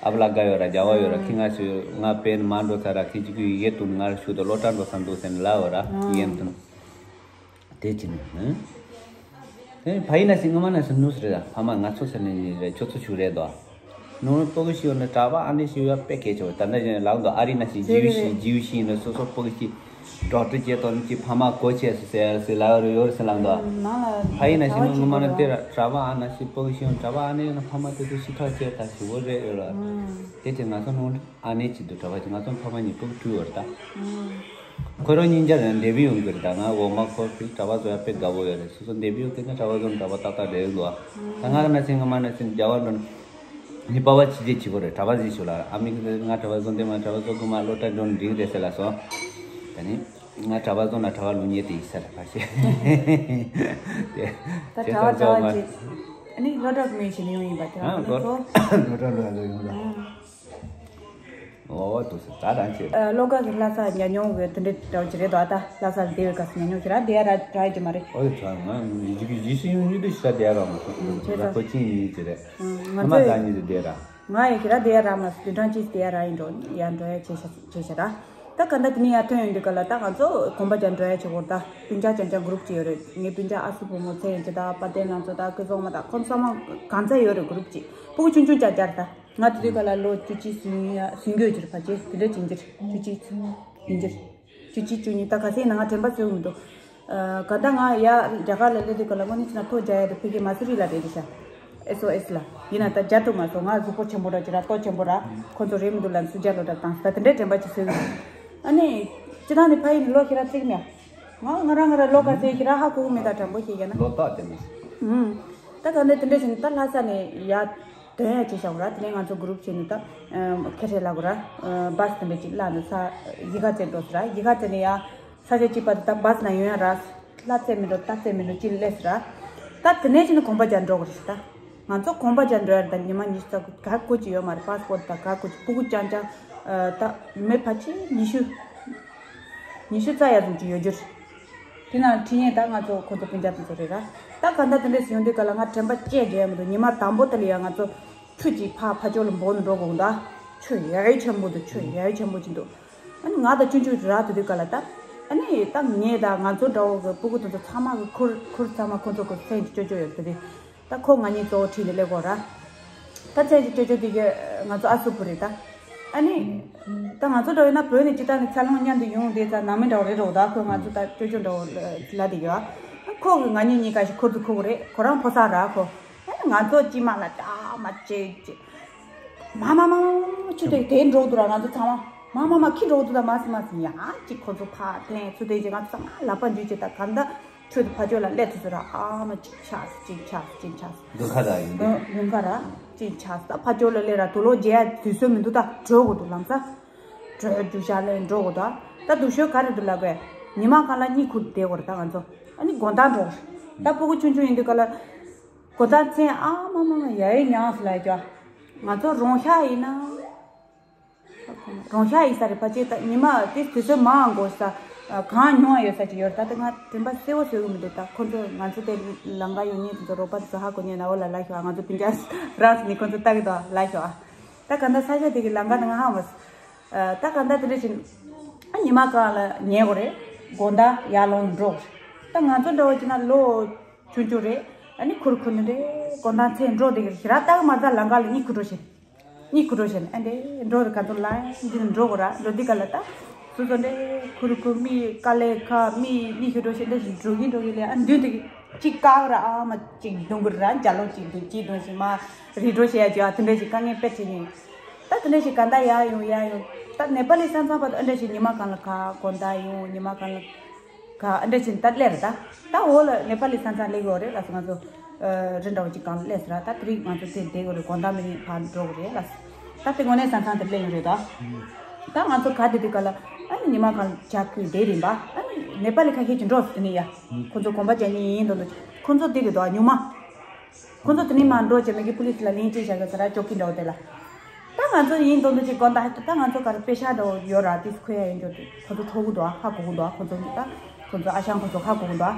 ཨ་བ་ལ་དགའ་ཡོད་ར་རྒྱ་བ་ཡོད་ར་ཁི་ང་ཚོས་ང་པེན་མ་འགྲོ་ཚར་ར་ཁི་ཅིག་གི་ཡི་གེ་དུ་ང་ར་ཤུ་དུ་སློབ་གྲྭ་འགྲོ་ས་འདུག་ཟེར་ནས་ལ་ཡོད་ར་ཡིན་དུ། དེ་ཅི་ནས་ནི། དེ་ཕ་ཡི་ན་སི་ངོ་མ་ན་སི་ནུས་རེད་ད་ཕ་མ་ང་ཚོ་ཟེར་ནས་རེད་ཁྱོད་ཚོ་ཆུ་རེད་དོ། ནུ་སྤུ་གུ་ཤི་ཡོད་ན་གྲྭ་པ་ཨ་ནེ་ཤི་ཡོད་དཔེ་གལ་ཆེ་བ་ད་ལྟ་ཞིག་ལག་འདུག་ཨ་རི་ན་སི་རེད་རེད་ཇིའུ་ཤི་རེད་ཇིའུ་ཤི་ཡིན་ན་སོ་སོ་སྤུ་གུ་ཤི་ཌོག་ཊར་བྱེད་དོ་ནི་ཅི་ཕ་མ་གོ་ཆེ་སི་ཟེར་སི་ལ་ཡོད་རེད་ཡོད་རེད་སི་ལག་འདུག་ནང་ལ་ཕ་ཡི་ན་སི་གྲྭ་པ་ངོ་མ་ན་ཅིག་དེ་ར་གྲྭ་པ་ཨ་ན་སི་སྤུ་གུ་ཤི་ཡོད་གྲྭ་པ་ཨ་ནེ་ཡོད་ན་ཕ་མ་དེ་ཚོ་ཤི་ཐག་ཆད་ད་ཞི་བོ་རེད་ཡོད་ལ། དེ་ཅི་ང་ཚོ་ནུ། ཨ་ནེ་གཅིག་ཏུ་གྲྭ་པ་ཅིག་ང་ཚོ་ཕ་མ་གཉིས་སྤུ་གུ་བཅུ་ཡོད་རེད་ད། ཁོ་རང་གཉིས་ཆ་རེད་འདས་པའི་ཡོང་གི་རེད་ད་ང་འོ་མ་ཁོ་ཕི་གྲྭ་པ་བཟོ་ཡ་དཔེ་དགའ་བོ་ཡོད་རེད་སོ་སོ་འདས་པའི་ཡོང་གི་ན་གྲྭ་པ་བཟོ་ན་གྲྭ་པ་ཏག་ཏག་རེད་འདུག་ཨ། ད་ང་ན་ཚེ་ང་མ་ན་ཚེ་རྒྱ་བ་འགྲོ་ནི་པ་བ་ཆི་ཆེ་ཆི་གོ་རེད་གྲྭ་པ་ཟིག་ཞུ་ལ་ཨ་མི་གི་ང་གྲྭ་པ་བཟོ་འདས་མ་གྲྭ་པ་བཟོ་གི་མ་བློ་གྲྭ་འགྲོ་ནི་འགྲིག་རེད་ཟེར་ལ་སོ། ད་ནི་ང་གྲྭ་པ་བཟོ་ན་གྲྭ་པ་ལུགས་ཉེས་དེ་ཡིན་ས་རེད་ཁ་ཤས། དེ་ད་ཁྱེད་གྲྭ་པ་ཚོ་གྲྭ་པ་ང་ཅིག་ཨ་ནི་བློ་གྲྭ་མི་ཤེས་ནི་ཡོང་ཡིན་པ་དེ་ཨ་རང་བློ་ཚོ་བློ་གྲྭ་འགྲོ་ཡ་ལོ་ཡོང་ལ། ཨོ་དུ་སི་ད་རང་ཆེ། ཨ་བློ་དགའ་གི་ལྷ་ས་ཉ་ཉུང་གི་དེ་འདྲའི་འདྲ་བོ་ཅིག་རེད་དོ། ཨ་ད་ལྷ་ས་ལ་བསྡད་པའི་སྐབས་སུ་ཉ་ཉུང་ཁྱེད་རང་བསྡད་ཡ་ར་ར་ཡ་ཅིག་མ་རེད། ཨོ་ཡ་ད་ང་ཡི་གེ་ཡི་ཤི་ཡུན་ཡུན་དུ་ཤི་ད་བསྡད་ཡ་ར་མ་སོང་ཁྱེད་ད་ཁོ་ཅི་ཡིན་ཡིན་ཅི་རེད། ང་ཨ་མ་ཚོ་ད་ཉིད་དུ་བསྡད་ར། ང་ཡི་ཁྱེད་རང་བསྡད་ཡ་ར་མ་སོང་དུས་གྲང་ཅིག་བསྡད་ཡ་ར་ཡིན་འགྲོ་ཡ་འགྲོ་ཡ་བྱེད་ཤ་བྱེད་ཤ་ར། ད་ག་འདྲ་དེ་ནི་ཡ་ཐོན་ཡོང་དུས་ག་ལ་ད་ང་ཚོ་གོམ་པ་རྒྱག་འགྲོ་ཡ་བྱེད་དགོས་ད་སྤུན་ཀྱག་རྐྱང་རྐྱང་གུ་རུབ་ཅིག་ཡོད་རེད། ངའི་སྤུན་ཀྱག་ཨ་སུ་བུ་མོ་ཚེ་ཡོན་ཅིག་ད་པ་ཏན་ལང་ཚོ་ད་ཀུན་བཟང་མ་ད་ཁོང་ཚང་མ་གང་ཚ་ཡོད་རེད་གུ་རུབ་ཅིག་སྤུ་གུ་ཆུང་ཆུང་རྐྱང་རྐྱང་རེད་ད། ང་དེ་དུས་ག་ལ་ལོ་བཅུ་གཅིག་ཟིན་ཡ་ཟིན་གྱི་ཡོད་ཀྱི་རེད་ཕལ་ཆེར་དེ་འདྲ་ཅིག་ཡིན་གྱི་རེད་བཅུ་གཅིག་ཡིན་གྱི་རེད་བཅུ་གཅིག་བཅུ་གཉིས་ད་ག་ཚད་ཡིན་ན་ང་དྲན་པ་གསོས་མི་འདུག་ཨ་ག་ད་ང་ཡ་རྒྱ་གར་ལ་སླེབས་དུས་ག་ལ་དངོས་གནས་བྱས་ན་ཐོ་རྒྱག་ཡ་དེ་ཕ་གི་མ་སུ་རི་ལ་རེད་རེད་ཤག་ཨེས་ཨོ་ཨེས་ལ་ཡིན་ན་ད་རྒྱ་ཐུབ་མ་སོང་ང་གཟུགས་པོ་ཆེན་པོ་ར་ཅི་ར་ལྟོ་ཆེན་པོ་ར་ཁོ་ཚོ་རེད་མི་འདུག་ལ་སུ་རྒྱ་ལོ་ར་བཏང་ད་དེ་འདྲའི་དྲན་པ་ཅིག་གསོས་མི་འདུག་ཨ་ནི་སྤྱི་བཏང་ནས་ཕ་ཡི་ནས་ལོ་ཁྱེད་རང་བརྩིགས་མེད། ང་ང་རང་ང་རང་ལོ་ག་ཚད་ཁྱེད་རང་ཧ་གོ་གི་མེད་ད་དྲང་པོ་ཞིག་ཡིན་ན། ལོ་ཏོག་དེ་མི་ཤེས། ཨུམ། ད་ག་འདྲ་དེ་འདྲ་བྱས་ནས་ད་ལྷ་ས་ནས་ཡར་ཐོན་ཡ་བྱས་བཞག་ར་དེ་ནས་ང་ཚོ་གུ་རུབ་བྱས་ནས་ད་ཁེ་ཧྲེ་ལ་གོ་ར་བཱས་དེ་འདྲ་ཅིག་བླངས་ནས་ས་གཞིས་ཀ་རྩེ་འགྲོ་ཟེར་ར་གཞིས་ཀ་རྩེ་ནས་ཡར་ས་ཆ་གཅིག་པ་དེ་ད་བཱས་ནང་ཡོང་ཡ་ར་ལྷ་རྩེ་མི་འགྲོ་རྟ་རྩེ་མི་འགྲོ་ཅིག་སླེབས་ཟེར་ར་ད་དེ་ནས་བྱས་ནས་གོམ་པ་རྒྱག་འགྲོ་གི་རེད་ད། ང་ཚོ་གོམ་པ་རྒྱག་འགྲོ་ཡ་རེད་ད་ཉི་མ་ཉི་ཤུ་རྩ་དགུ་ག་གོ་ཅིག་ཡོད་མ་རེད་པཱ་སི་པོར་ཊི་དང་ག་གོ་ཅིག་སྤུ་གུ་རྐྱང་རྐྱང་ད་མི་ཕལ་ཆེར་ཉི་ཤུ། ཉི་ཤུ་རྩ་ཡ་ཙམ་ཅིག་ཡོད་རྒྱུ་རེད། དེ་ནང་ཁྲིད་མཁན་ད་ང་ཚོ་ཁོ་ཚོ་སྤུན་ཀྱག་དེ་ཚོ་རེད་ར། ད་ག་འདྲ་དེ་འདྲས་ཡོང་དུས་ག་ལ་ང་དྲན་པ་བཅད་བསྡད་ཡ་མི་འདུག་ཉི་མ་དང་པོ་དེ་ལ་ཡ་ང་ཚོ་ཆུ་ཅིག་ཕར་ཕར་ཕྱོགས་ལ་འབོག་ནས་འགྲོ་དགོས་འདུག་ཆུ་ཡ་ཡི་ཆེན་པོ་འདུག་ཆུ་ཡ་ཡི་ཆེན་པོ་ཅིག་འདུག་ཨ་ནི་ང་དང་ཆུང་ཆུང་ར་དེ་དུས་ག་ལ་ད། ཨ་ནི་ད་ངས་ད་ང་ཚོ་འདྲ་བོ་གི་སྤུ་གུ་དེ་ཚོ་ཚང་མ་གི་ཁུར་ཁུར་ཚང་མ་ཁོ་ཚོ་གི་སེམས་ཀྱི་ཅོ་ཅོ་ཡོད་དེ་དེ། ད་ཁོ་ང་གཉིས་གཙོ་བོ་ཁྲིད་ནས་སླེབས་དགོས་ར། ད་ཚན་གྱི་ཅོ་ཅོ་དེ་གི་ང་ཚོ་ཨ་སུ་བུ་རེད་ད། ཨ་ནི། ད་ང་ཚོ་འདྲ་བོ་ཡིན་ན་བོད་ནས་ཅི་ལྟར་ནས་འཚར་ལོངས་མཉམ་དུ་ཡོང་བསྡད་ཙང་ནང་མི་འདྲ་བོ་རེད་རོགས་ད་ཁོས་ང་ཚོ་ད་ཅོ་ཅོ་འདྲ་བོ་ལ་དེ་གི་ཨ། ཁོ་གི་ང་གཉིས་གཉིས་ཀ་ཞིག་ཁུར་དུ་ཁུར་གི་རེད་ཁོ་རང་ཕོ་གསར་ར་ཁོ། ཨ་ནི་ང་ཚོ་ཅི་མ་ལ་ད་མ་ཅེ་ཅེ། མ་མ་མ་མ་ཆུ་དེ་དེ་འགྲོ་འདུག་ར་ང་ཚོ་ཚང་མ་མ་མ་མ་ཁྱི་འགྲོ་འདུག་ད་མ་སི་མ་སི་ཡང་ཅིག་ཁོ་ཚོ་ཕ་འཐེན་ཚུ་དེ་ཅིག་ང་ཚོ་ཚང་མ་ལག་པ་འཇུས་ཅིག་ད་ག་འདྲ་ཆུ་དེ་ཕ་ཆོས་ལ་སླེབས་ཚུ་ཚུ་ར་ཨ་མ་ཅིག་ཆགས་ཅིག་ཆགས་ཅིག་ཆགས། དགུན་ཁ་ར་ཡིན་འདུག་དགུན་ཁ་ར་ཅིག་ཆགས་ད་ཕ་ཆོས་ལ་སླེབས་ར་དུག་ལོག་རྒྱག་ཡ་དུས་ཚོད་མི་འདུག་ད་འགྲོ་དགོས་འདུག་ལམ་ས་འགྲོ་རྒྱུ་ཤ་ལས་འགྲོ་དགོས་ད་ད་དུག་ཤོད་ག་རེ་འདུག་ལབ་དགོས་ཉི་མ་གང་ལ་གཉིད་ཁུག་བསྡད་དགོས་རེད་ད་ང་ཚོ་ཨ་ནི་དགོང་དག་འགྲོ་དགོས་རེད་ད་ཕྲུ་གུ་ཆུང་ཆུང་ཡིན་དུས་ག་ལ། གོ་ད་མཚན་ཨ་མ་མ་མ་ཡ་ཡི་ཉག་སུ་ལ་ཡ་ང་ཚོ་རོང་ཤ་ཡིན་ན། རོང་ཤ་ཡིན་ས་རེད་ཕ་ཆེ་ད་ཉི་མ་དེ་དུས་ཚོད་མང་འགོར་ས། གང་ཉུང་ཡོད་ས་ཅིག་ཡོད་ད་དེ་ང་དྲན་པ་གསལ་བོ་བཟོ་གི་མི་འདུག་ད་ཁོ་ཚོ་ང་ཚོ་དེ་ལམ་ཁ་ཡོང་ཉིན་དེ་ཚོ་རོགས་པ་དེ་ཚོ་ཧ་གོ་ཉན་ན་འོ་ལ་ལ་ཤོག་ང་ཚོ་སྤུན་ཀྱག་རང་སུ་ནི་ཁོ་ཚོ་ལྟ་གི་འདུག་ལ་ཤོག་ད་ག་ད་ས་ཆ་དེ་གི་ལམ་ཁ་དེ་ང་ཧ་མ་སོང་། ད་ག་ད་དེ་འདྲ་བཞིན་ཨ་ཉི་མ་གང་ལ་ཉལ་དགོས་རེད། དགོང་དག་ཡར་ལོངས་འགྲོ་དགོས་རེད། ད་ང་ཚོ་འདྲ་བོ་བྱས་ན་ལོ་ཆུང་ཆུང་རེད། ཨ་ནི་ཁུར་ཁུར་ནི་རེད་གོ་ད་མཚན་འགྲོ་དེ་གི་ཞེ་དྲག་ལྟ་གི་མ་ད་ལམ་ཁ་ལ་གཉིད་ཁུག་འགྲོ་བཞིན། གཉིད་ཁུག་འགྲོ་བཞིན་ཨ་འདྲེ་འགྲོ་དེ་ག་ཚོད་ལ་འདི་ནི་འགྲོ་དགོས་ར་འགྲོ་དེ་ག་ལ་ད། སོ་སོ་འདྲེ་ཁུར་ཁུར་མི་དཀའ་ལས་ཁག་མི་གཉིད་ཁུག་འགྲོ་བཞིན་འདྲེ་བཞིན་འགྲོ་གིན་འགྲོ་གིན་ལས་ཨ་མདུན་དེ་གི་གཅིག་བཀག་ར་ཨ་མ་གཅིག་རྡུང་གི་ར་འཇའ་ལོ་གཅིག་རྡུང་གཅིག་རྡུང་བཞིན་མ་རི་འགྲོ་བྱེད་ཡ་ཅིག་ཨ་དེ་འདྲ་ཞིག་དཀའ་ངལ་དཔེ་ཁྲིད་ནས། ད་དེ་འདྲ་ཞིག་ག་ད་ཡར་ཡོང་ཡར་ཡོང་ད་ནེ་པ་ལི་ས་མཚམས་བར་དུ་ཨ་འདྲ་ཞིག་ཉི་མ་གང་ལ་ག་དགོང་དག་ཡོང་ཉི་མ་གང་ལ། ད་ཨ་འདྲ་ཅིག་ད་སླེབས་རེད་ད། ད་འོ་ལ་ནེ་པ་ལི་ས་མཚམས་སླེབས་ཡོད་རེད་ལ་སོ། ང་ཚོ་ཨ་རི་འདྲ་བོ་ཅིག་སྒང་ལ་སླེབས་ཟེར་ར། ད་དེ་རིང་ང་ཚོ་དེ་བསྡད་དགོས་རེད། དགོང་དག་མི་ནི་ཕར་འགྲོ་དགོས་རེད་ལ། ད་དེ་དངོས་གནས་ས་མཚམས་དེ་སླེབས་ཡོད་རེད་ད། ད་ང་ཚོ་ག་དེ་དུས་ག་ལ་ཨ་ནི་ཉི་མ་གང་ཇག་ཁུལ་བསྡད་རེད་པ། ཨ་ནི་ནེ་པ་ལི་ཁ་ཤས་ཀྱིས་འགྲོ་ཟེར་ནི་ཡ། ཁོ་ཚོ་གོམ་པ་རྒྱག་མཁན་ཡིན་མདོག་མདོག་ཁོ་ཚོ་དེ་རེད་དོ་ཉུང་མ། ཁོ་ཚོ་དེ་ནས་མར་འགྲོ་བྱས་མི་གི་པུ་ལིས་ལ་ལན་ཅིག་བཞག་གི་ཟེར་ར། ཅོག་གི་འདྲ་བོ་དེ་ལ། ད་ང་ཚོ་ཡིན་མདོག་མདོག་ཅིག་དགོངས་དག་ད་ང་ཚོ་ག་རེ་པེ་ཤ་འདྲ་བོ་ཡོད་ར། དེ་ཁོ་ཡ་ཡིན་འགྲོ་དེ་ཁོ་ཚོ་འཕྲོག་གི་འདུག་ཨ། ཧ་གོ་གི་འདུག་ཨ། ཁོ་ཚོ་གི་ད་ཁོ་ཚོ་ཨ་ཞང་ཁོ་ཚོ་ཧ་གོ་གི་འདུག་ཨ།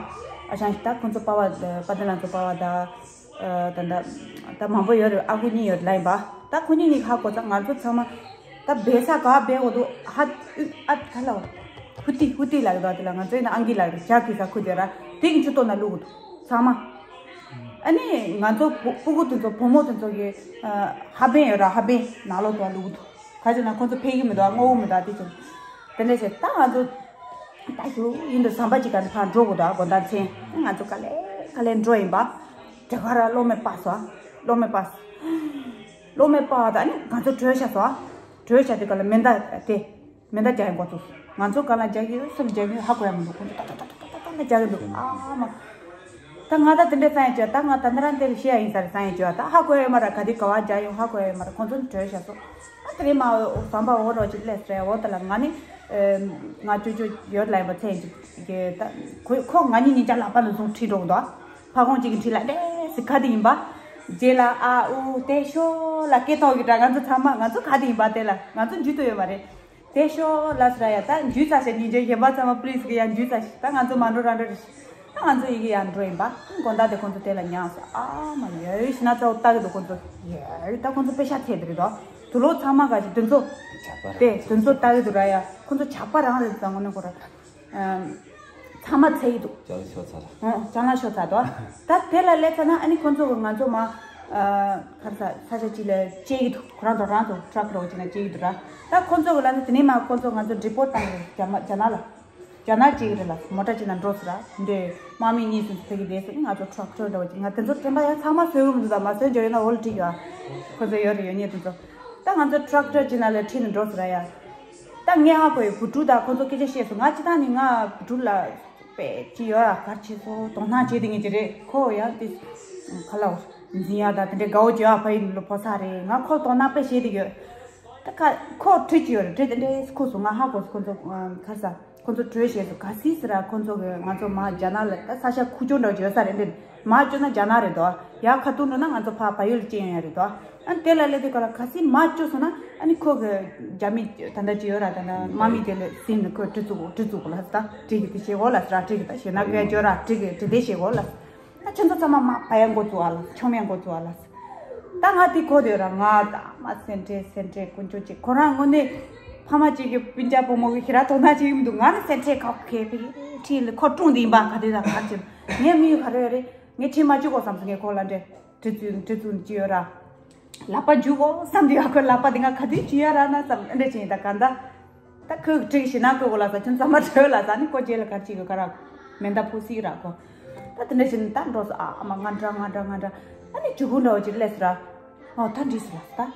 ཨ་ཞང་ཞིག་ད་ཁོ་ཚོ་པ་བ་པ་དེ་ལ་ཚོ་པ་བ་ད་ད་ད་ད་མང་པོ་ཡོད་རེད། ཨ་ཁུ་གཉིས་ཡོད་ལ་ཡིན་པ། ད་ཁོ་གཉིས་ནི་ཧ་གོ་ཙང་ང་ཚོ་ཚང་མ་ད་བེ་ས་ག་བེ་འོ་དུ་ཧ་ཨ་ག་ལ་ཧུ་ཏི་ཧུ་ཏི་ལ་གི་འདུག་དེ་ལ་ང་ཚོ་ཡིན་ན་ཨང་ཀི་ལ་གི་ཇག་གི་ས་ཁུ་དེ་ར་དེ་གི་ཆུ་ཏོ་ན་བླུག་གི་འདུག་ཚང་མ། ཨ་ནི་ང་ཚོ་བུ་སྤུ་གུ་དེ་ཚོ་བུ་མོ་དེ་ཚོ་གི་ཨ་ཧ་བན་ཡོད་ར། ཧ་བན་ནང་ལོགས་དུ་བླུག་འདུག་ག་ཅི་ན་ཁོ་ཚོ་ཕེབས་ཀྱི་མི་འདུག་ཨ། སྔོ་བོ་མི་འདུག་ཨ། དེ་ཚོ་དེ་འདྲ་བྱས་ད་ང་ཚོ་ད་ཞུ་ཡིན་འདུག་ཟམ་པ་ཅིག་ག་ནས་ཕར་འགྲོ་དགོས་འདུག་ཨ། དགོང་དག་མཚན་ང་ཚོ་ག་ལེ་ག་ལེ་འགྲོ་ཡིན་པ། དེ་ག་ར་གློག་མེ་སྤར་སོང་ཨ། གློག་མེ་སྤར་སོང་། གློག་མེ་སྤར་བ་ད་ཨ་ནི་ང་ཚོ་བྲོས་བཞག་སོང་ཨ། བྲོས་བཞག་དེ་ག་ལ་མེ་མདའ་དེ། མེ་མདའ་རྒྱག་ཡ་འགོ་ཚུགས། ང་ཚོ་ག་ལ་རྒྱག་གི་ཡོད་སུ་ལ་རྒྱག་གི་ཡོད་ཧ་གོ་ཡ་མི་འདུག་ཁོང་ཚོ་ཏག་ཏག་ཏག་ཏག་ཏག་ཏག་ལ་རྒྱག་གི་འདུག་ཨ་མ། ད་ང་ད་དེ་འདྲ་བསམ་ཡ་བྱོས། ད་ང་ད་ནི་རང་དེ་ལ་ཤེས་ཡ་ཡིན་ས་རེད་བསམ་ཡ་བྱོས། ད་ཧ་གོ་ཡ་ཡོད་མ་རེད། ག་དེ་ག་བ་རྒྱག་ཡོང་ཧ་གོ་ཡ་ཡོད་མ་རེད། ཁོང་ཚོ་ནི་བྲོས་བཞག་སོང་། ད་དེ་རིང་མ་ཟམ་པ་འོ་རོགས་ཅིག་སླེབས་སོང་འོ། ད་ལ་ང་ནི་ང་ཅོ་ཅོ་ཡོད་ལ་ཡིན་པ་ཚེ་ཡིན་གྱི་ད་ཁོ་ཁོ་ང་གཉིས་གཉིས་ཀྱང་ལག་པ་ལ་བཟུང་ཁྲིད་འགྲོ་གི་འདུག་ཕ་ཁོང་གཅིག་གི་ཁྲིད་ལ་ཏེ་སི་ག་དེ་ཡིན་པ། རྗེས་ལ་ཨ་ཨུ་ཏེ་ཤོ་ལ་སྐད་གཏོང་གི་འདྲ། ང་ཚོ་ཚང་མ་ང་ཚོ་ག་དེ་ཡིན་པ་དེ་ལ་ང་ཚོ་འཇུས་ཐུབ་ཡོད་མ་རེད། དེ་ཤོ་ལ་སི་ར་ཡ་ད་འཇུས་ཚར་ཤག་ཉིན་རྒྱུན་གཞན་པ་ཚང་མ་པུ་ལིས་གི་ཡ་འཇུས་ཚར་ཤག་ད་ང་ཚོ་མ་འགྲོ་ར་འགྲོ་རེད་ཤག་ད་ང་ཚོ་ཡི་གེ་ཡ་འགྲོ་ཡིན་པ། དགོང་དག་དེ་ཁོང་ཚོ་དེ་ལ་མྱངས་སོང་། ཨ་མ་ཡ་ཡོད་ཤི་ན་ཚ་བོ་ལྟ་གི་འདུག་ཁོང་ཚོ་ཡ་ད་ཁོང་ཚོ་པེ་ཤ་ཚད་དེ་རེད་དོ། དུ་ལོ་ཚང་མ་ག་ཞིག་དེ་ཚོ་ཇག་པ་རང་དེ་དེ་ཚོ་ལྟ་གི་འདུག་ར་ཡ། ཁོང་ཚོ་ཇག་པ་རང་རེད་ད་དངོས་གནས་ཁོ་ར། ཚང་མ་ཚད་ཡི་འདུག་ཅ་ལག་ཤོར་ཚར། ཨོ་ཅ་ལག་ཤོར་ཚར་དོ། ད་དེ་ལ་སླེབས་ཚར་ན་ཨ་ནི་ཁོང་ཚོ་གི་ང་ཚོ་མ་ཨ་ག་རེ་ཟ་ས་ཆ་གཅིག་ལ་བཅད་ཀྱི་འདུག་ཁོ་རང་ཚོ་རང་ཚོ་ཊྲག་རོགས་བྱས་ན་བཅད་ཀྱི་འདུག་ར། ད་ཁོང་ཚོ་གི་ལ་ནི་དེ་ནས་མ་ཁོང་ཚོ་ང་ཚོ་ཌི་པོ་ཊི་བཏང་རེད། རྒྱ་མ་རྒྱ་ནག་ལ། རྒྱ་ནག་བཅད་ཀྱི་རེད་ལ། མོ་ཊ་བཅད་ན་འགྲོ་ཟེར་ར། འདི་དམག་མི་གཉིས་གསུམ་ཕ་གི་བསྡད་སོང་། ང་ཚོ་ཊྲག་ཊྲག་འདྲ་བོ་བཅད། ང་དེ་ཚོ་དྲན་པ་ཡང་ཚང་མ་བཟོས་ཡོད་མི་འདུག་ད་མ་བཟོས་འཇོག་ཡོད་ན་འོ་ལ་འགྲིག་ཡོད་ཨ། ཁོ་ཚོ་ཡོད་རེད་ཡོད་ཉེ་དེ་ཚོ། ད་ང་ཚོ་ཊྲག་ཊྲ་བྱས་ན་ལ་ཁྲིད་ནས་འགྲོ་ཟེར་ར་ཡ། ད་ངས་ཧ་གོ་ཡི་བུ་ཕྲུག་དང་ཁོ་ཚོ་སྐད་ཆ་བཤད་སོང་། ང་སྤྱི་བཏང་ནི་ང་བུ་ཕྲུག་ལ་དཔེ་ཅི་ཡོད་ཨ་གར་བྱེད་སོ་དོ་སྣང་བྱེད་དེ་ངེས་ཀྱི་རེད། ཁོ་ཡང་དེ་ག་ལ་འཛིན་ཡ་ད་དེ་འདྲའི་དགའ་བོ་བྱེད་ཨ་ཕ་ཡུལ་ལ་ཕོ་ས་རེད། ང་ཁོ་དོ་སྣང་དཔེ་བྱེད་དེ་ཡོད། ད་ཁ་ཁོ་ཁྲིད་ཀྱི་ཡོད་རེད། ཁྲིད་དེ་འདྲའི་ཁོ་སོང་། ང་ཧ་གོ་སོང་ཁོ་ཚོ་གར་ས། ཁོ་ཚོ་བྲོས་བྱས་སུ་ག་སྲིད་ཟེར་ར། ཁོ་ཚོ་གི་ང་ཚོ་མ་རྒྱ་ནག་ལ་ད་ས་ཆ་ཁུག་ཀྱོག་འདྲ་བོ་ཅིག་ཡོད་ས་རེད་འདི། མ་བཅོས་ན་རྒྱ་ནག་རེད་དོ། ཡ་ཁ་ཐུག་འགྲོ་ན་ང་ཚོ་ཕ་བལ་ཡུལ་ལ་སྐྱེལ་ཡོང་ཡ་རེད་དོ། ཨ་ནི་དེ་ལ་སླེབས་དུས་ག་ལ་ག་སྲིད་མ་བཅོས་སོང་ན་ཨ་ནི་ཁོ་གི་རྒྱ་མི་ད་ལྟ་ཅིག་ཡོད་ར། ད་ལྟ་དམག་མི་དེ་ལ་སེམས་ནས་ཁོས་ཁྲིད་ཚུགས་གོ་ཁྲིད་ཚུགས་གོ་ལ་ཟེར། ད་ཁྲིད་གི་དེ་བྱེད་གོ་ལ་ཟེར་ར། ཁྲིད་གི་ད་བྱེད་ན་སྐད་བཅོས་ར། ཁྲིད་གི་དེ་དེ་བྱེད་གོ་ལ་ཟེར། ད་ཁྱོད་ཚོ་ཚང་མ་མ་བ་ཡ་འགོ་བཙུགས་ཨ་ལ། ཆོམ་ཡ་འགོ་བཙུགས་ཨ་ལ། ད་ང་དེ་གོ་དེ་ར་ང་ད་མ་སེམས་ཁྲལ་སེམས་ཁྲལ་དཀོན་མཆོག་ཅིག་ཁོ་རང་དངོས་གནས་ཕ་མ་གཅིག་གི་སྤུན་ཀྱག་བུ་མོ་གི་ཞེ་དྲག་དོ་སྣང་བྱེད་ཀྱི་མི་འདུག་ང་ནི་སེམས་ཁྲལ་ཁག་ཁེ་ཕི་ཁྲིད་ལ་ཁོ་ཀྲུང་དེ་ཡིན་པ་ག་དེ་ད་ག་ཅིག་ངས་མི་ཡུལ་ག་རེ་རེད། ངས་ཁྲིད་མ་བཅུག་གོ་བསམ་སོང་། ངས་ཁོ་ལ་འདྲེ་ཁྲིད་ཚུལ་ཁྲིད་ཚུལ་ཅི་ཡོད་ར། ལག་པ་འཇུ་གོ་བསམ་དུས་ཨ་ཁོའི་ལག་པ་དེ་ང་ག་དུས་འཇུ་ཡ་རག་ན་བསམ་འདྲ་ཅིག་ཡིན་ད་ག་འདྲ། ད་ཁོས་ཁྲིད་ཞེ་ན་ཁོས་གོ་ལ་ས་ཁྱོད་ཚང་མ་བྲོས་ལ་ས་ནི་ཁོ་རྗེས་ལ་གར་ཅིག་གི་ག་ར་མེ་མདའ་ཕུ་སིག་ར་ཁོ། ད་དེ་འདྲ་བྱས་ནས་ད་འགྲོ་ས་ཨ་མ་ང་འདྲ་ང་འདྲ་ང་འདྲ། ཨ་ནི་ཇུ་གུ་འདྲ་བོ་ཅིག་སླེབས་ས་ར། ཨོ་ད་འགྲིག་ས་ར་ད།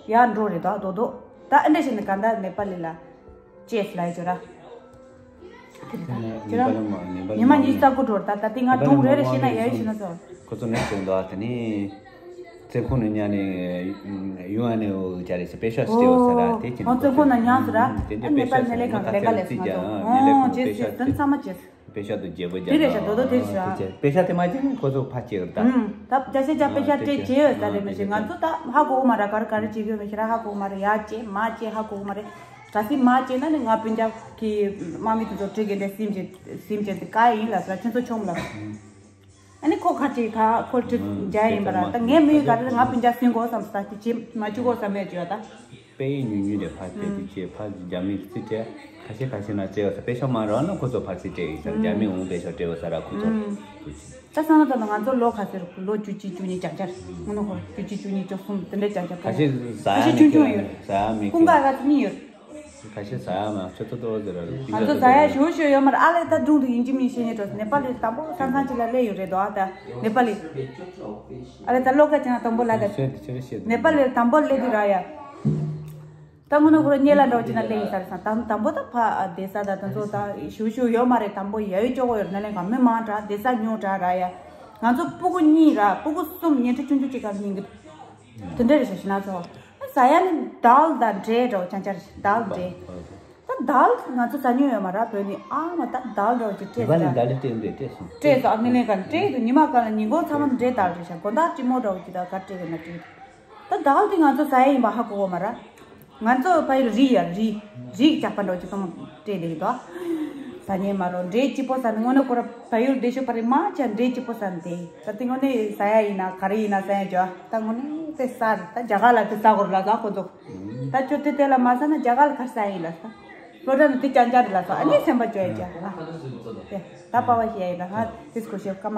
ཡར་འགྲོ་རེད་ད་རྡོག་རྡོག་ད་ཨ་འདྲ་བྱས་ནས་ག་འདྲ་ནེ་པ་ལི་ལ་ཅེས་ལ་ཡོད་ར། དེ་ནས་ཉི་མ་ཉི་མ་ཉི་མ་ཉི་མ་གཉིས་རྩ་དགུ་འགྲོ་ར་ད་ད་དེ་ང་སྒྲུང་རེ་རེ་བཤད་ན་ཡ་ཡོད་ཤི་ན་ཚོ། ཁོ་ཚོ་ནས་བྱུང་འདུག་དེ་ནས། བཙོན་ཁང་ནས་ཉར་ནས་ཡུང་ཨ་ནེ་འོ་ཅ་རེ་ཞིག་པེ་ཤ་སྟེ་འོ་ས་ར་དེ་ཅི་ཨོ་བཙོན་ཁང་ནང་ཉར་སོང་ར། དེ་འདྲ་པེ་ཤ་སྟེ་ནེ་ལེ་གང་ལེ་ག་ལེ་སི་མ་ཚོ་ཨོ་ཅེ་སི་དོན་ཚང་མ་ཅེ་སི། པེ་ཤ་དུ་རྒྱལ་པོ་རྒྱ་དེ་རེད་ཤག་རྡོག་རྡོག་དེ་རེད་ཤག་དེ་པེ་ཤ་དེ་མ་ཅེ་ཁོ་ཚོ་ཕ་སྐྱེ་བར་ད། ད་བརྒྱ་ཆ་བརྒྱ་པེ་ཤ་སྤྲད་ཅེ་ཡོད་ས་རེད་མི་ཤེས། ང་ཚོ་ད་ཧ་གོ་མ་ར་ག་རེ་ག་རེ་བྱེད་དགོས་མི་ཤེས་ར། ཧ་གོ་མ་ར་ཡ་ཅེ་མ་ཅེ་ཧ་གོ་མ་རེད། ག་སི་མ་བྱས་ན་ནི་ང་སྤུན་ཀྱག་གི་དམག་མི་དེ་ཚོ་ཁྲིད་གི་འདྲ་སིམ་བྱེད་སིམ་བྱེད་དེ་ག་ཡིན་ལ་ཟེར་ཁྱོད་ཚོ་ཆོམ་ལ། ཨ་ནི་ཁོ་ཁ་ཅིག་ཁ་ཁོ་ཁྲིད་རྒྱ་ཡིན་པ་ར་ད་ངས་མི་ཡི་ག་རེ་ང་སྤུན་ཀྱག་སིམ་དགོས་བསམ་ས་དེ་བྱེད་མ་བཅུག་དགོས་བསམ་མེད་བྱོས་ད། དཔེ་ཡི་ཉུང་ཉུང་དེ་ཕ་དེ་དེ་བྱེད་ཕ་རྒྱ་མི་རྩིས་སྤྲད་ཁ་ཤས་ཁ་ཤས་ན་བརྩེ་བ་ས་དཔེ་ཤ་མ་ར་ན་ཁོ་ཚོ་ཕ་རྩིས་སྤྲད་ཡིན་ས་རྒྱ་མི་འོང་དཔེ་ཤ་སྤྲད་བ་ས་ར་ཁོ་ཚོ་དེ་བྱེད། ད་སང་ན་ད་ང་ཚོ་ལོ་ག་ཚོད་རེད། ལོ་བཅུ་གཅིག་བཅུ་གཉིས་ཀྱང་ཀྱང་རེད། ངོ་ནོ་ཧོ་བཅུ་གཅིག་བཅུ་གཉིས་བཅུ་གསུམ་དེ་འདྲ་ཀྱང་ཀྱང་ཁ་ཤས་ཟ་ཡ་མེད་ཀྱང་ཆུང་ཆུང་ཡོད་རེད། ཟ་ཡ་མེད་ཀུན་དགའ་ག་ཚོད་གཉིས་ཡོད་རེད། ཁ་ཤས་ཟ་ཡ་མ་ཆུ་ཚོད་ཏོག་ཟེར་ར་རེད། ང་ཚོ་ཟ་ཡ་ཞུ་ཞུ་ཡོད་མ་རེད། ཨ་ལས་ད་སྒྲུང་དུ་ཡིན་གཅིག་མིན་ཤེས་ཉེ་འགྲོ་ནེ་པ་ལི་དང་པོ་ས་མཚམས་གཅིག་ལ་སླེབས་ཡོད་རེད་དོ། ཨ་ད་ནེ་པ་ལི་ཨ་ལས་ད་ལོ་ཀ་ཅན་དང་པོ་ལ་ད་ཤེས་དེ་ཆེ་རེད་ཤེས་དེ་ནེ་པ་ལི་དང་པོ་སླེབས་དུས་ར་ཡ། ད་དངོས་གནས་ཁོ་རང་སྔོན་ལ་འདྲ་བོ་ཅིག་ན་སླེབས་ཡིན་ས་རེད་བསམ། དང་དང་པོ་ད་ཕ་བསྡད་ས་ད་དེ་ཚོ་ད་ཞུ་ཞུ་ཡོད་མ་རེད། དང་པོ་ཡ་ཡོད་ཅོག་གོ་ཡོད་ན་ལེན་ག་མི་མང་དྲགས་བསྡད་ས་ཉུང་དྲགས་ར་ཡ། ང་ཚོ་སྤུ་གུ་གཉིས་ར་སྤུ་གུ་གསུམ་ཉལ་ཁྲི་ཆུང་ཆུང་ཅིག་ག་ཉིན་གི་དེ་འདྲ་རེད་ཤག་ཤི་ན་ཚོ། ཟ་ཡ་ནི་དཱལ་དང་འབྲས་འདྲ་བོ་ཅང་ཅང་རེད་ཤག་དཱལ་འབྲས། ད་དཱལ་ང་ཚོ་ཟ་མྱོང་ཡོད་མ་ར་བོད་ནི། ཨ་མ་ད་དཱལ་འདྲ་བོ་ཅིག་སྤྲད་ཟ། ད་ལི་སྤྲད་འདྲ་སྤྲད་སོང་། སྤྲད་སོང་། ཨ་ནི་ལེན་ག་སྤྲད་དུ་ཉི་མ་ག་ལ་ཉིན་གུང་ཚང་མ་འབྲས་དཱལ་རེད་ཤག་དགོང་དག་ཅི་མོ་འདྲ་བོ་ཅིག་ད་ག་སྤྲད་གི་ན་སྤྲད། ད་དཱལ་དེ་ང་ཚོ་ཟ་ཡ་ཡིན་པ་ཧ་གོ་གོ་མ་ར། ང་ཚོ་ཕ་ཡུལ་རི་ཡ་རི་རིགས་ཇག་པ་འདྲ་བོ་ཅིག་ཚང་མ་སྤྲད་བསྡད་ཀྱི་འདུག་ཟ་ཉན་མ་རོ་འབྲས་སྐྱིད་པོ་ཟ་ནི་དངོས་གནས་ཁོ་ར་ཕ་ཡུལ་བསྡད་ཤོག་པ་རི་མ་ཆ་འབྲས་སྐྱིད་པོ་ཟ་ནི་དེ་ད་དེ་དངོས་གནས་ཟ་ཡ་ཡིན་ན་ག་རེ་ཡིན་ན་ཟ་ཡ་ཇོ་ད་དངོས་གནས་དེ་ཟ་རེད། ད་རྒྱ་གར་ལ་དེ་ཟ་དགོས་རེད་ལ་ཟ་ཁོ་ཚོ་ད་ཁྱོད་དེ་དེ་ལ་མ་ཟ་ན་རྒྱ་གར་ལ་ག་རེ་ཟ་ཡ་ཡིན་ལ་ཟ་སློབ་གྲྭ་ནི་དེ་ཅང་ཅང་རེད་ལ་ཟ་ཨ་ནི་སེམས་པ་སྐྱོ་ཡ་ཇ་ལ་དེ་ད་པ་བ་ཞིག་ཡ་ཡིན་ལ་ཧ་དེ་སྐོར་ཞེ་སྐར་མ་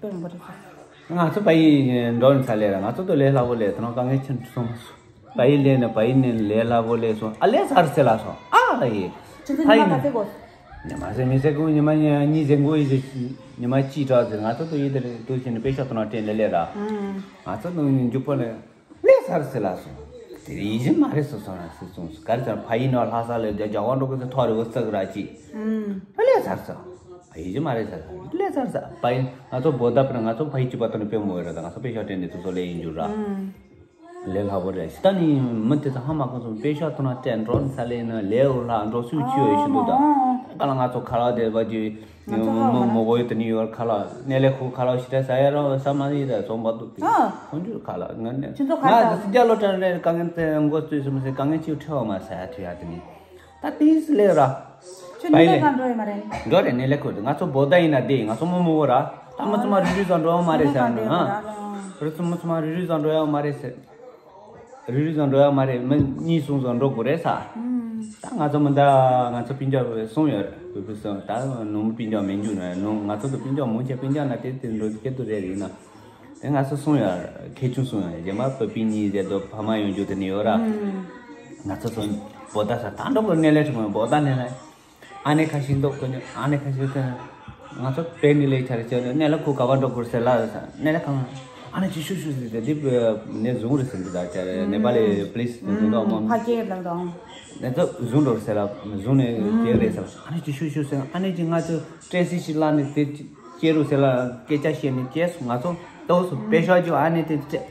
དཔེ་མང་པོ་རེད་ཟ། ང་ཚོ་ཕ་ཡུལ་འགྲོ་ནས་ཚར་ལས་ར་ང་ཚོ་དུ་ལས་སླ་པོ་ལས་དེ་ནང་དཀའ་ངལ་ཆེན་པོ་སོང་མ་སོང་། ཕ་ཡུལ་ལས་ནས་ཕ་ཡུལ་ནས་ལས་སླ་པོ་ལས་སོང་ཨ་ལས་ཚར་ཟེར་ལ་སོང་ཨ་ཡེ། ཁྱེད་ཚོ་ཕ་ཉི་ཡུལ་མ་ག་ནས་ཚད་གོ་ཉི་མ་ཟེར་མི་ཟེར་གོ་ཉི་མ་གཉིས་ཟེར་གོ་ཡི་ཉི་མ་གཅིག་དྲག་ཟེར་ང་ཚོ་དུ་ཡི་དེ་རེད་དུ་ཕྱིན་ནས་དཔེ་ཤག་ཏུ་ན་དྲན་ལས་ལས་ར། ང་ཚོ་དུ་མཇུག་པ་ལས་ལས་ཚར་ཟེར་ལ་སོང་། དེ་ཡིན་གཞི་མ་རེད་སོ་སོང་ར་སོ་སོང་ག་རེ་ཚར་ཕ་ཡུལ་ནས་ལྷ་ས་ལས་རྒྱ་གར་འགྲོ་གི་ཚེ་ཐོ་རེ་བོ་བརྩི་གི་ར་ཅི། ཨ་ལས་ཚར་ཟེར། ཕ་ཡུལ་གཞི་མ་རེད་ཟེར་ལས་ཚར་ཟེར་ཕ་ཡུལ་ང་ཚོ་བོད་ད་པར་ང་ཚོ་ཕ་ཡུལ་གཅིག་པ་དུ་ནས་དཔེ་མོ་ཡོད་ར་ད་ང་ཚོ་དཔེ་ཤག་དྲན་ནས་དུ་ཚོ་ལས་ཡིན་རྒྱུ་ར། ལས་སླ་པོ་རེད་ཤི་ད་ནི་མི་དེ་ཚོ་ཧ་མ་གོ་སོང་དཔེ་ཤག་ཐོག་ན་སྤྲད་འགྲོ་ནི་ས་ལས་ན་ལས་འོ་ལྷ་འགྲོ་སུས་ཆི་ཡོད་ཤི་འདུག་ད་ག་ལ་ང་ཚོ་ཁ་ལག་དེ་བ་ཅི་ང་ཚོ་ཧ་མ་མོ་གོ་ཡོད་དེ་ནི་ཡོད་ཁ་ལག་ནས་ལས་ཁུ་ཁ་ལག་ཤི་ད་ས་ཡ་ར་ས་མ་ཡི་ད་ཚོང་པ་འདུག་དེ་ཨ། ཁོང་ཚོས་ཁ་ལག་ང་ནས་ཁྱེད་ཚོ་ང་ཁ་ལག་དེ་སི་རྒྱ་ལོ་ཀྲན་རེ་དཀའ་ངལ་དེ་མགོ་བཙུགས་སོང་མི་སྲིད་དཀའ་ངལ་ཅིག་ཁྲེལ་བ་མ་ས་ཡ་ཐུ་ཡ་དེ་ནི། ད་ཏིས་ལེ་ར། ཁྱོད་ནི་ལས་ཀ་འགྲོ་ཡོད་མ་རེད། འགྲོ་རེད་ནི་ལས་ཁུར་ང་ཚོ་བོད་ཟླ་ཡིན་ན་བསྡད་ང་ཚོ་མོ་མོ་བོ་ར། ད་མི་ཚང་མ་རི་རི་ཙམ་འགྲོ་ཡོད་མ་རེད་ཟེར་ནི་ཨ། རི་ཚོ་མི་ཚང་མ་རི་རི་ཙམ་འགྲོ་ཡོད་མ་རེད་ཟེར། རི་རི་ཙམ་འགྲོ་ཡོད་མ་རེད་མི་གཉིས་གསུམ་ཙམ་འགྲོ་དགོས་རེད་ས། ད་ང་ཚོ་མི་འདའ་ང་ཚོ་སྤུན་ཀྱག་གསུམ་ཡོད་རེད་བུ་བུ་གསུམ་ད་ནུ་མོ་སྤུན་ཀྱག་མི་འཇུ་ན་ནུ་ང་ཚོ་དུ་སྤུན་ཀྱག་མོ་ཆེ་སྤུན་ཀྱག་ན་དེ་དེ་འགྲོ་སྐད་དུ་རེད་རེད་ན། དེ་ང་ཚོ་སོང་ཡ། ཁེ་ཆུང་སོང་ཡ་རྗེས་མ་བོད་པའི་གཉིས་ཟེར་དོ་ཕ་མ་ཡོང་རྒྱུ་དེ་ནི་ཡོད་ར། ང་ཚོ་སོང་བོད་ཟླ་ས་ད་འགྲོ་གི་གནས་ལས་ཁྲི་མོ་བོད་ཟླ་ནས་ལ། ཨ་ནེ་ཁ་ཤིག་འདུག་གོ་ཉོ་ཨ་ནེ་ཁ་ཤིག་གི་ང་ཚོ་བོད་ནས་ལས་ཆ་རེ་ཆ་རེ་གནས་ལ་ཁུ་ག་བ་འགྲོ་དགོས་ཟེར་ལ་ཟེར་གནས་ལ་གང་ཨ་ནེ་ཅི་ཤུ་ཤུ་ཟེར་ཏེ་འདི་ནས་བཟུང་རེད་ཟེར་འདི་ད་ཆ་རེ་ནེ་པ་ལི་པུ་ལི་སི་ནས་བཟུང་འདུག་མོ། ཕ་སྐད་ལ་འདུག་ནས་ཚོ་བཟུང་འགྲོ་ཟེར་ལ་བཟུང་ནས་རྒྱལ་རེད་ཟེར་ཨ་ནེ་ཅི་ཤུ་ཤུ་ཟེར་ཨ་ནེ་ཅི་ང་ཚོ་བཀྲ་ཤིས་ཤིག་ལ་ནས་དེ། སྐྱེ་རུ་ཟེར་ལ་སྐད་ཆ་བཤད་ནས་སྐྱེས་སོང་ང་ཚོ་ཏོག་སོ་དཔེ་ཤོག་ཅིག་ཨ་ནེ་དེ་སྤྲད།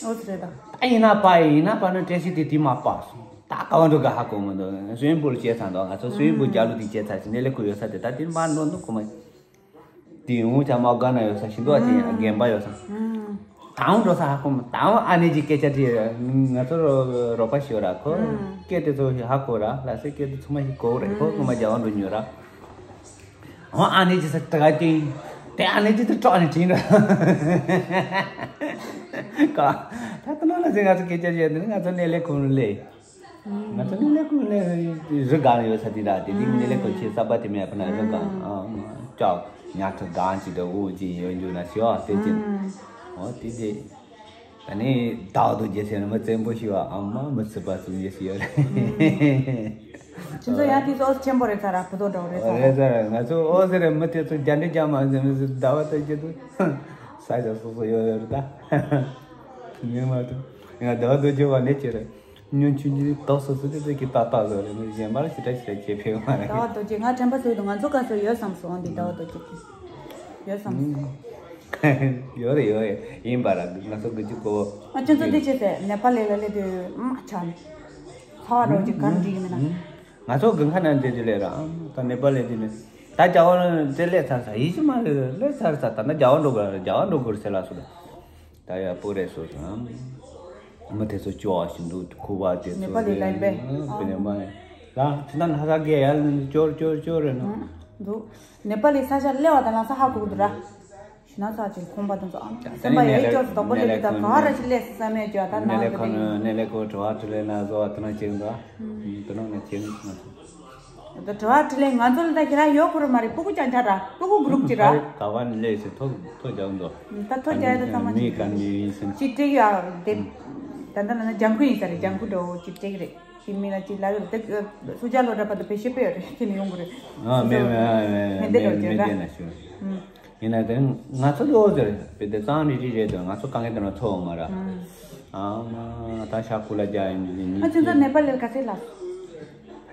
ཨོ་ཙི་རེད་ད། ད་ཡིན་ན་པ་ཡིན་ན་པ་ནི་བཀྲ་ཤིས་དེ་དེ་མ་པ་སོང་ད་ག་བ་འགྲོ་ག་ཧ་གོ་མི་འདུག་སུའིམ་པུལ་སྐྱེས་ཚར་འདུག་ང་ཚོ་སུའིམ་པུལ་རྒྱ་ལུ་དེ་སྐྱེས་ཚར་ཅིག་གནས་ལས་ཁུ་ཡོད་ས་དེ་ད་དེ་མ་འགྲོ་འདུག་གོ་མ། དེ་འུ་ཅག་མ་དགའ་ན་ཡོད་ས་ཞིག་འདུག་ཨ་དེ་རྒན་པ་ཡོད་ས། ད་འུ་འགྲོ་ས་ཧ་གོ་མི་ད་འུ་ཨ་ནེ་ཅིག་སྐད་ཆ་དྲིས་ང་ཚོ་རོགས་པ་ཞིག་ཡོད་ར་ཁོ། སྐད་དེ་ཚོ་ཞིག་ཧ་གོ་ར་ལ་སེ་སྐད་དེ་ཚོ་མ་ཞིག་གོ་རེད་ཁོ་ངོ་མ་རྒྱ་བ་འགྲོ་ཉོ་ར། འོ་ཨ་ནེ་ཅི་ཟེར་དྲག་ཅིང་། དེ་ཨ་ནེ་ཅི་དེ་དཀྲོག་ནས་དྲིན་ར། ཀ། ད་ལྟ་ནང་ལ་ཟེར་ང་ཚོ་སྐད་ཆ་བཤད་འདི་ནི་ང་ཚོ་གནས་ལས་ཁུངས་ལས། ང་ཚོ་གནས་ལས་ཁུངས་ལས་རི་སྒང་ཡོད་ས་དེ་ར་དེ་དེ་གནས་ལས་ཁུངས་ཆེ་གསར་པ་དེ་མེད་པ་ན་རི་སྒང་ཨ་མ་ལྕགས་ཉ་ཁྲི་སྒང་ཅིག་དང་འུ་ཅིག་ཡོད་འཇུག་ན་ཤི་བ་དེ་ཅི། འོ་དེ་དེ། ད་ནི་ཟླ་བ་རྡོ་རྗེ་ཟེར་ན་མི་བཙན་པོ་ཞིག་བ་ཨ་མ་མི་ཚུགས་པ་ཚུགས་རྒྱུ་ཞིག་ཡོད་རེད། ཁྱེད་ཚོ་ཡང་དེ་ཚོ་ཨོ་ཆེན་པོ་རེད་ཚ་ར་བུ་དོ་འདྲ་བོ་རེད་ཚ་ར། རེད་ཚ་ར་ང་ཚོ་ཨོ་ཟེར་རེད་མི་དེ་ཚོ་རྒྱ་འདྲེ་རྒྱ་མ་ཟེར་མི་ཟེར་ཟླ་བ་རྡོ་རྗེ་དུ་ས་ཆ་སོ་སོ་ཡོད་ཡོད་རེད་ད། ངས་མ་ཐུབ་ང་ཟླ་བ་རྡོ་རྗེ་བ་ནས་ཅི་རེད། ཉོན་ཆུང་ཆུང་ཏོག་སོ་སོ་དེ་ཚོ་གི་ཏག་ཏག་བཟོ་རེད་མི་གཞན་པ་ལ་ཞེ་དྲག་ཞེ་དྲག་བྱེད་ཕེབས་མ་རེད། ཟླ་བ་རྡོ་རྗེ་ང་དྲན་པ་ཚོ་ཡོད་དུ་ང་ཚོ་ག་ཚོད་ཡོད་བསམ་སོང་འདི་ཟླ་བ་རྡོ་རྗེ་དེ་ཡོད་བསམ་སོང་། ཡོད་རེད་ཡོད་རེད་ཡིན་པ་ར་ང་ཚོ་དགུ་བཅུ་གོ། ཨ་ཁྱོད་ཚོ་འདི་བྱས་ཚེ་ནེ་པ་ལི་ལ་སླེབས་དུས་མ་ཆགས་ནས་ཚ་བ་རོགས་ཀྱི་གར་འགྲིག་གི་མིན་ན། ང་ཚོ་དགུན་ཁ་ན་འདི་དུས་ལས་ར་ད་ནེ་པ་ལི་དེ་ནི་ད་རྒྱ་བ་དེ་སླེབས་ཚར་ས་ཡིད་ཆེས་མ་རེད་སླེབས་ཚར་ས་ད་ནི་རྒྱ་བ་འགྲོ་དགོས་རྒྱ་བ་འགྲོ་དགོས་ཟེར་ལ་སོ་ད། ད་ཡ་པོ་རེད་སོ་སོ་ཨམ། མི་དེ་ཚོ་སྐྱོ་བ་ཞིག་འདུག་ཁུ་བ་དེ་ནེ་པ་ལི་ལན་པས། ཨ་ནེ་པ་ལི་ལ་ཅི་ན་ན་ཧ་གེ་ཡ་ལན་སྐྱོར་སྐྱོར་སྐྱོར་རེད་ནོ། འདུག་ནེ་པ་ལི་ས་ཆ་སླེབས་པ་དང་ལ་ས་ཧ་གོ་གི་འདུག་ར། ཞི་ན་ཚ་ཅིག་ཁོང་པ་དང་ཚོ་ཨམ་སེམས་པ་ཡ་སྐྱོར་སུ་དོག་པོ་སླེབས་ཀྱི་ད་ག་ར་ཞིག་སླེབས་སུ་བསམ་ཡ་ཅོ་ད་ནང་གི་དེ་ནེ་ལེ་ཁོ་དྲི་བ་དྲི་ལེ་ན་བཟོ་བ་དེ་ན་ཅིག་འདུག་དེ་ནང་ན་ཅིག་ང་ཚོ། ད་དྲི་བ་དྲི་ལེ་ང་ཚོ་ལ་ད་ཁྱེད་རང་ཡོད་ཁུ་རུ་མ་རེད་སྤུ་གུ་ཅང་ཆ་ར་སྤུ་གུ་གུ་རུབ་ཅི་ར། ག་བ་ནས་ལས་སེ་ཐོ་ཐོ་རྒྱག་འདུག་ད་ཐོ་རྒྱག་ཡ་ད་ཚང་མ་མི་ག་ནས་ཡིན་སེམས། ཅི་སྤྲད་ཡ་དེ་ད་ད་ན་ན་ལྗང་ཁུ་ཡིན་ས་རེད་ལྗང་ཁུ་འགྲོ་ཅི་སྤྲད་རེད་ཅི་མི་ལ་ཅི་ལ་ཡོད་དེ་སུ་ཇ་ལོ་འདྲ་པ་དུ་བེ་ཤེ་པེ་ཡོད་རེད་ཁྱེད་ནས་ཡོང་གི་རེད། ཨ་མེ་མེ་མེ་མེ་མེ་དེ་ན་ཞུ། ཡིན་ན་དེ་ང་ཚོ་ལོ་ཟེར་བེ་དེ་གཙང་རི་རི་རེད་དོ་ང་ཚོ་གང་གི་དེ་ན་ཚོ་མ་ར། ཨ་མ་ད་ཤ་ཁུ་ལ་རྒྱ་ཡིན་ནི། ཨ་ཁྱོད་ཚོ་ནེ་པ་ལིར་ག་ཚད་ལ།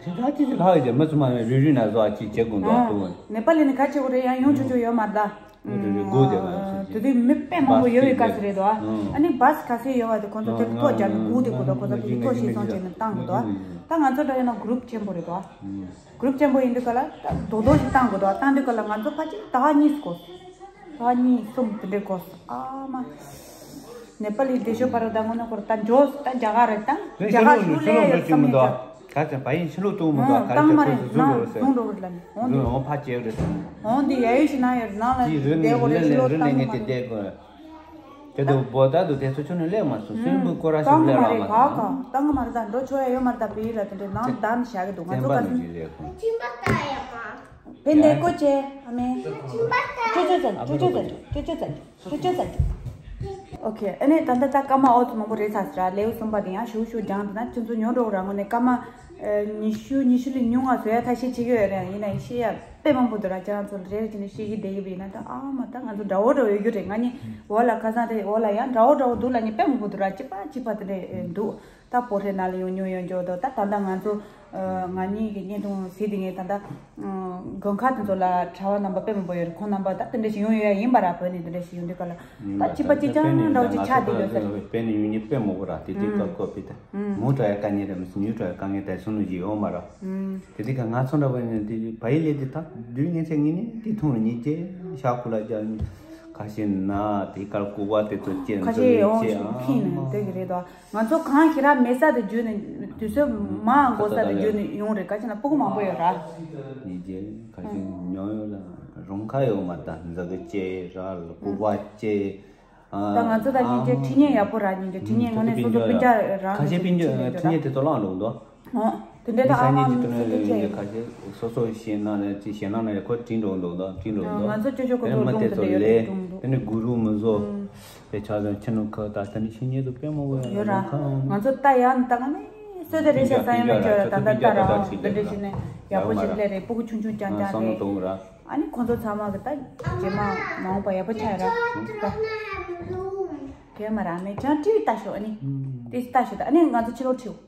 ཁྱེད་ཚོ་ཨ་ཅི་ཅི་ལྷག་ཡོད་ཀྱི་མི་ཚོ་མ་རུས་རུས་ན་བཟོ་ཨ་ཅི་བྱེད་དགོས་འདུག་ཨ་ཏུ། ནེ་པ་ལི་ནི་ག་བྱེད་དགོས་རེད། ཡང་ཡོང་ཆོག་ཆོག་ཡོད་མ་རེད་ད། རུས་རུས་སྒུག་བསྡད་ན་ཡོད་དེ་དུས་མི་དཔེ་མང་པོ་ཡོད་པའི་སྐབས་སུ་རེད་དོ། ཨ་ནི་བཱས་ག་ཚད་ཡོད་བ་དེ་ཁོང་ཚོ་དེབ་ཐོ་རྒྱབ་ནས་སྒུག་བསྡད་དགོས་དོ། ཁོང་ཚོ་དེབ་ཐོ་ཤེས་སོང་བྱས་ནས་བཏང་དགོས་དོ། ད་ང་ཚོ་འདྲ་ཡོད་ན་གུ་རུབ་ཆེན་པོ་རེད་དོ། གུ་རུབ་ཆེན་པོ་ཡིན་དུས་ག་ལ་ད་རྡོག་རྡོག་ཞིག་བཏང་དགོས་དོ། བཏང་དུས་ག་ལ་ང་ཚོ་ཕལ་ཆེར་ཟླ་བ་གཉིས་སུ་གོ་ཟླ་བ་གཉིས་གསུམ་དེ་འདྲའི་གོ་ཨ་མ། ནེ་པ་ལི་སྡེ་ཤོད་པ་ར་ད་དངོས་གནས་ཁོ་ར་ད་འཇོག་ད་རྒྱ་གར་རེད་ད། རྒྱ་གར་ཞུ་ལས་ཡོད་བསམ་མེད་ད། ག་ཚད་བ་ཡིན་ཕྱི་ལོགས་གཏོང་མི་འདུག་ག་ཚད་ཁོ་ཚོ་བཟུང་འགྲོ་རེད་ཟེར། བཟུང་འགྲོ་རེད་ལ་ནི་འོང་དེ། འོང་ཕ་སྐྱེལ་རེད་ཟེར། འོང་དེ་ཡ་ཡོད་ཞིག་ན་ཡོད་ནང་ལ་ཅི་རུ་ནས་བསྡད་དགོས་རེད། རུ་ཕྱི་ལོགས་ནས་བཏང་གི་ངེས་ཏེ་མ་རེད། བསྡད་དགོས་རེད། དེ་དུ་བོ་ད་དུ་དེ་ཚོ་ཁྱོད་ནས་ལས་མ་སོང་སུན་བུ་ཀོ་ར་ཞིག་ལས་ར་མ་ད། བཏང་གི་མ་རེད་ད། འགྲོ་ཆོག་ཡ་ཡོད་མ་རེད་ད། བི་ལ་དེ་འདྲའི་ནང་བདམས་བཞག་གི་འདུག་ང་ཚོ་ག་ཚོད་ཕན་དེ་ཀོ་ཅེ་ཨ་མེ། ཅོ་ཅོ་ཙམ་ཅོ་ཅོ་ཙམ་ཅོ་ཅོ་ཙམ་ཅོ་ཅོ་ཙམ། ཨོ་ཁེ། ཨ་ནི་ད་ལྟ་ད་སྐར་མ་ཨོ་ཙི་མང་པོ་རེད་ཚར་ཟེར་ར། ལེའུ་གསུམ་པ་དེ་ཡང་ཞུ་ཞུ་སྦྱངས་འདུག་ན་ཁྱོད་ཚོ་ཉོ་འགྲོ་ར་ངོ་ནས་སྐར་མ་ཉི་ཤུ་ཉི་ཤུ་ལས་ཉུང་བ་བཟོ་ཡ་ཐབས་ཤེས་བྱེད་ཀྱི་ཡོད་རེད། ཡིན་ན་ཡིན་ཤེས་ཡ་དཔེ་མང་པོ་འདུག་ར། ཁྱེད་རང་ཚོ་ལ་རེ་རེ་བྱས་ནས་ཤེས་ཀྱི་བསྡད་ཡོད་པ་ཡིན་ན་ད་ཨ་མ་ད་ང་ཚོ་འདྲ་བོ་འདྲ་བོ་ཡོད་རྒྱུ་རེད། ང་གཉིས་འོ་ལ་ཁ་སང་དེ་འོ་ལ་ཡང་འདྲ་བོ་འདྲ་བོ་འདུག་ལ་ནི་དཔེ་མང་པོ་འདུག་ར། གཅིག་པ་གཅིག་པ་དེ་འདྲས་འདུག་ད་སྤོ་རེ་ན་ལ་ཡོང་ཉོ་ཡོང་འཇོག་དོ། ད་ད་ལྟ་ང་ཚོ་ང་གཉིས་ཀྱི་བརྙན་ཐུང་གཟིགས་དེ་ངས་ད་ལྟ་དགོན་ཁག་དེ་ཚོ་ལ་གྲྭ་བ་རྣམ་པ་དཔེ་མང་པོ་ཡོད་རེད། ཁོང་རྣམ་པ་ད་དེ་འདྲ་ཞིག་ཡོང་ཡོད་ཡ་ཡིན་པ་ར། བོད་ནས་དེ་འདྲ་ཞིག་ཡོང་དུས་ག་ལ་ད་གཅིག་པ་གཅིག་རྐྱང་འདྲ་བོ་ཅིག་ཆགས་བསྡད་ཡོད་ས་རེད། དཔེ་ནས་ཡོང་ཉེ་དཔེ་མང་པོ་ར། དེ་དུས་སྐབས་ཀོ་པི་ད་མོ་གྲྭ་ཡ་དཀའ་ངལ་རེད་མི་སྲིད། ཉོ་གྲྭ་ཡ་དཀའ་ངལ་དེ་སོང་ནས་ཞིག་ཡོང་མ་ར། དེ་དུས་ཀ་ང་ཚོ་འདྲ་བོ་ནས་དེ་བ་ཡི་ལས་དེ་ད་དུས་ངན་ཚེ་ངན་ནས་དེ་ཐུང་རུ་ཉིད་ཅེ་ཤ་ཁུ་ལ་རྒྱ་ཁ་ཤས་ན་དེ་གར་ཀུ་བ་དེ་ཚོ་ཅེ་ཁ་ཤས་ཡོང་ཕིན་ནས་དེ་གི་རེད་དོ། ང་ཚོ་གང་ཞིག་ར་མེད་ས་དེ་བརྒྱུད་ནས་དུས་ཚོད་མང་འགོར་ས་དེ་བརྒྱུད་ནས་ཡོང་རེད། ག་ཅི་ན་སྤུ་གུ་མང་པོ་ཡོད་ར། ཉིན་རྗེས་ཁ་ཤས་ཉོ་ཡོད་ལ་རུང་ཁ་ཡོད་མ་ད་འཛག་གི་ཅེ་ར་ལ་ཀུ་བ་ཅེ། ད་ང་ཚོ་ད་ཉིན་རྗེས་ཁྲི་ཉན་ཡག་པོ་ར། ཉིན་རྗེས་ཁྲི་ཉན་ངོ་ནས་སོ་སོ་སྤུན་ཀྱག་རང་ཁ་ཤས་སྤུན་ཀྱག་ཁྲི་ཉན་དེ་ཚོ་བླངས་འགྲོ་འདུག་ཨོ། དེ་འདྲའི་ད་ཨ་མ་མི་སུ་དེ་ཁྱེད་ཁ་ཤས་སོ་སོ་ཞེད་སྣང་ནས་ཅི་ཞེད་སྣང་ནས་ཁོ་བྲིས་འགྲོ་འདུག་ད་བྲིས་འགྲོ་འདུག་ང་ཚོ་ཅོ་ཅོ་ཀོ་ཀོ་དེ་མི་དེ་ཚོ་ལས་དེ་ནི་གུ་རུ་མི་བཟོ། དེ་ཆ་ཚང་ཁྱི་ནུ་ཁ་ད་ད་ནི་ཤི་ཉེ་དུ་དཔེ་མང་པོ་ཡོད་ར། ང་ཚོ་ད་ཡང་ད་ག་ནི་སོ་དེ་རེ་ཞིག་ས་ཡང་མེད་ཅོ་ར། ད་ད་ད་ར་འདི་འདྲ་ཞིག་ནས་ཡག་པོ་ཞིག་སླེབས་རེད། སྤུ་གུ་ཆུང་ཆུང་རྐྱང་རྐྱང་རེད། ཨ་ནི་ཁོང་ཚོ་ཚང་མ་གི་ད་རྗེས་མ་མ་འོངས་པ་ཡག་པོ་ཆགས་ར། ད་གས་མ་ར་མེད་ཅང་ཀྲིའུ་ལྟ་ཤོག་ཨ་ནི་དེ་ལྟ་ཤོག་ད་ཨ་ནི་ང་ཚོ་ཕྱི་ལོགས་ཁྲིད།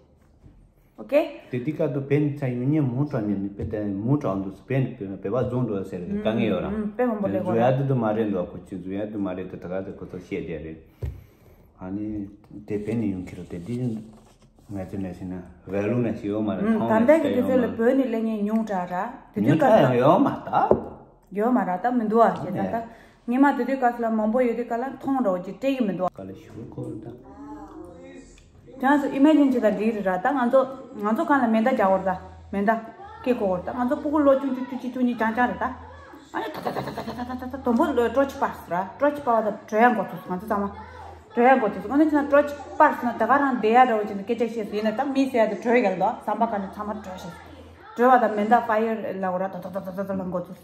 ཨོ་ཀེ། དེ་དུས་སྐབས་དུ་བན་ཚ་ཡུལ་ཉེ་མོ་དྲག་ནས་ནི་དཔེ་དེ་མོ་དྲག་འདུག་བན་བོད་པ་རྫོང་འགྲོ་ཟེར་དཀའ་ངལ་ཡོད་ར། དཔེ་མང་པོ་ལས་གོ་ར། འཛུལ་ཡ་དུ་མ་རེད་འདུག་ཁོ་ཅི་འཛུལ་ཡ་དུ་མ་རེད་དུ་ད་ག་ཚོད་ཁོ་ཚོ་བཤད་བསྡད་རེད། ཨ་ནི་དེ་བན་ནས་ཡོང་ཁྱེར་དེ་འདི་ང་ཚོ་ནས་ཟིན་ན་བལ་ལུང་ནས་ཞིག་ཡོད་མ་རེད། ད་ལྟ་གི་དུས་ཚོད་ལ་བོད་ནས་སླེབས་མཁན་ཉུང་དྲགས་ར། དེ་དུས་སྐབས་ལ་ཡོད་མ་ད། ཡོད་མ་ར་ད་མི་འདུག་ཨ་ཞེས་ད་ལྟ། ངས་མ་དེ་དུས་སྐབས་སུ་ལ་མང་པོ་ཡོད་དུས་སྐབས་ལ་མཐོང་རོགས་ཀྱི་སྤྲད་ཀྱི་མི་འདུག་ཨ། ག་ལ་ཞུ་གོ་ད། ཅང་སུ་ཨི་མེ་ཇིན་བྱེད་ད་འགྲིག་རེད་ར། ད་ང་ཚོ་ང་ཚོ་གང་ལ་མེ་མདའ་རྒྱག་འོར་ད་མེ་མདའ་སྐད་གོ་འོར་ད་ང་ཚོ་སྤུ་གུ་ལོ་ཆུང་ཆུང་ཆུང་ཆུང་ཆུང་ཉིད་ཅང་ཅང་རེད་ད། ཨ་ནི་ད་ད་ད་ད་ད་དུམ་བུ་ལོ་ཀྲོ་ཆི་པར་སི་ར། ཀྲོ་ཆི་པར་བ་ད་བྲོས་ཡང་གོ་ཚོད་ང་ཚོ་ཚང་མ་བྲོས་ཡང་གོ་ཚོད་ང་ཚོ་ཅི་ན་ཀྲོ་ཆི་པར་སི་ན་ད་ག་རང་བསྡད་ཡ་འདྲ་བོ་ཅི་ན་སྐད་ཆ་བཤད་སི་ཡིན་ན་ད་མི་ཟེར་ཡ་ད་བྲོས་ཡ་ག་ལ་འདུག་བསམ་པ་ག་ནས་ཚང་མ་བྲོས་ཤག་བྲོས་བ་ད་མེ་མདའ་ཕ་ཡར་ལ་འོ་ར་ད་ད་ད་ད་ལ་འགོ་ཚོད།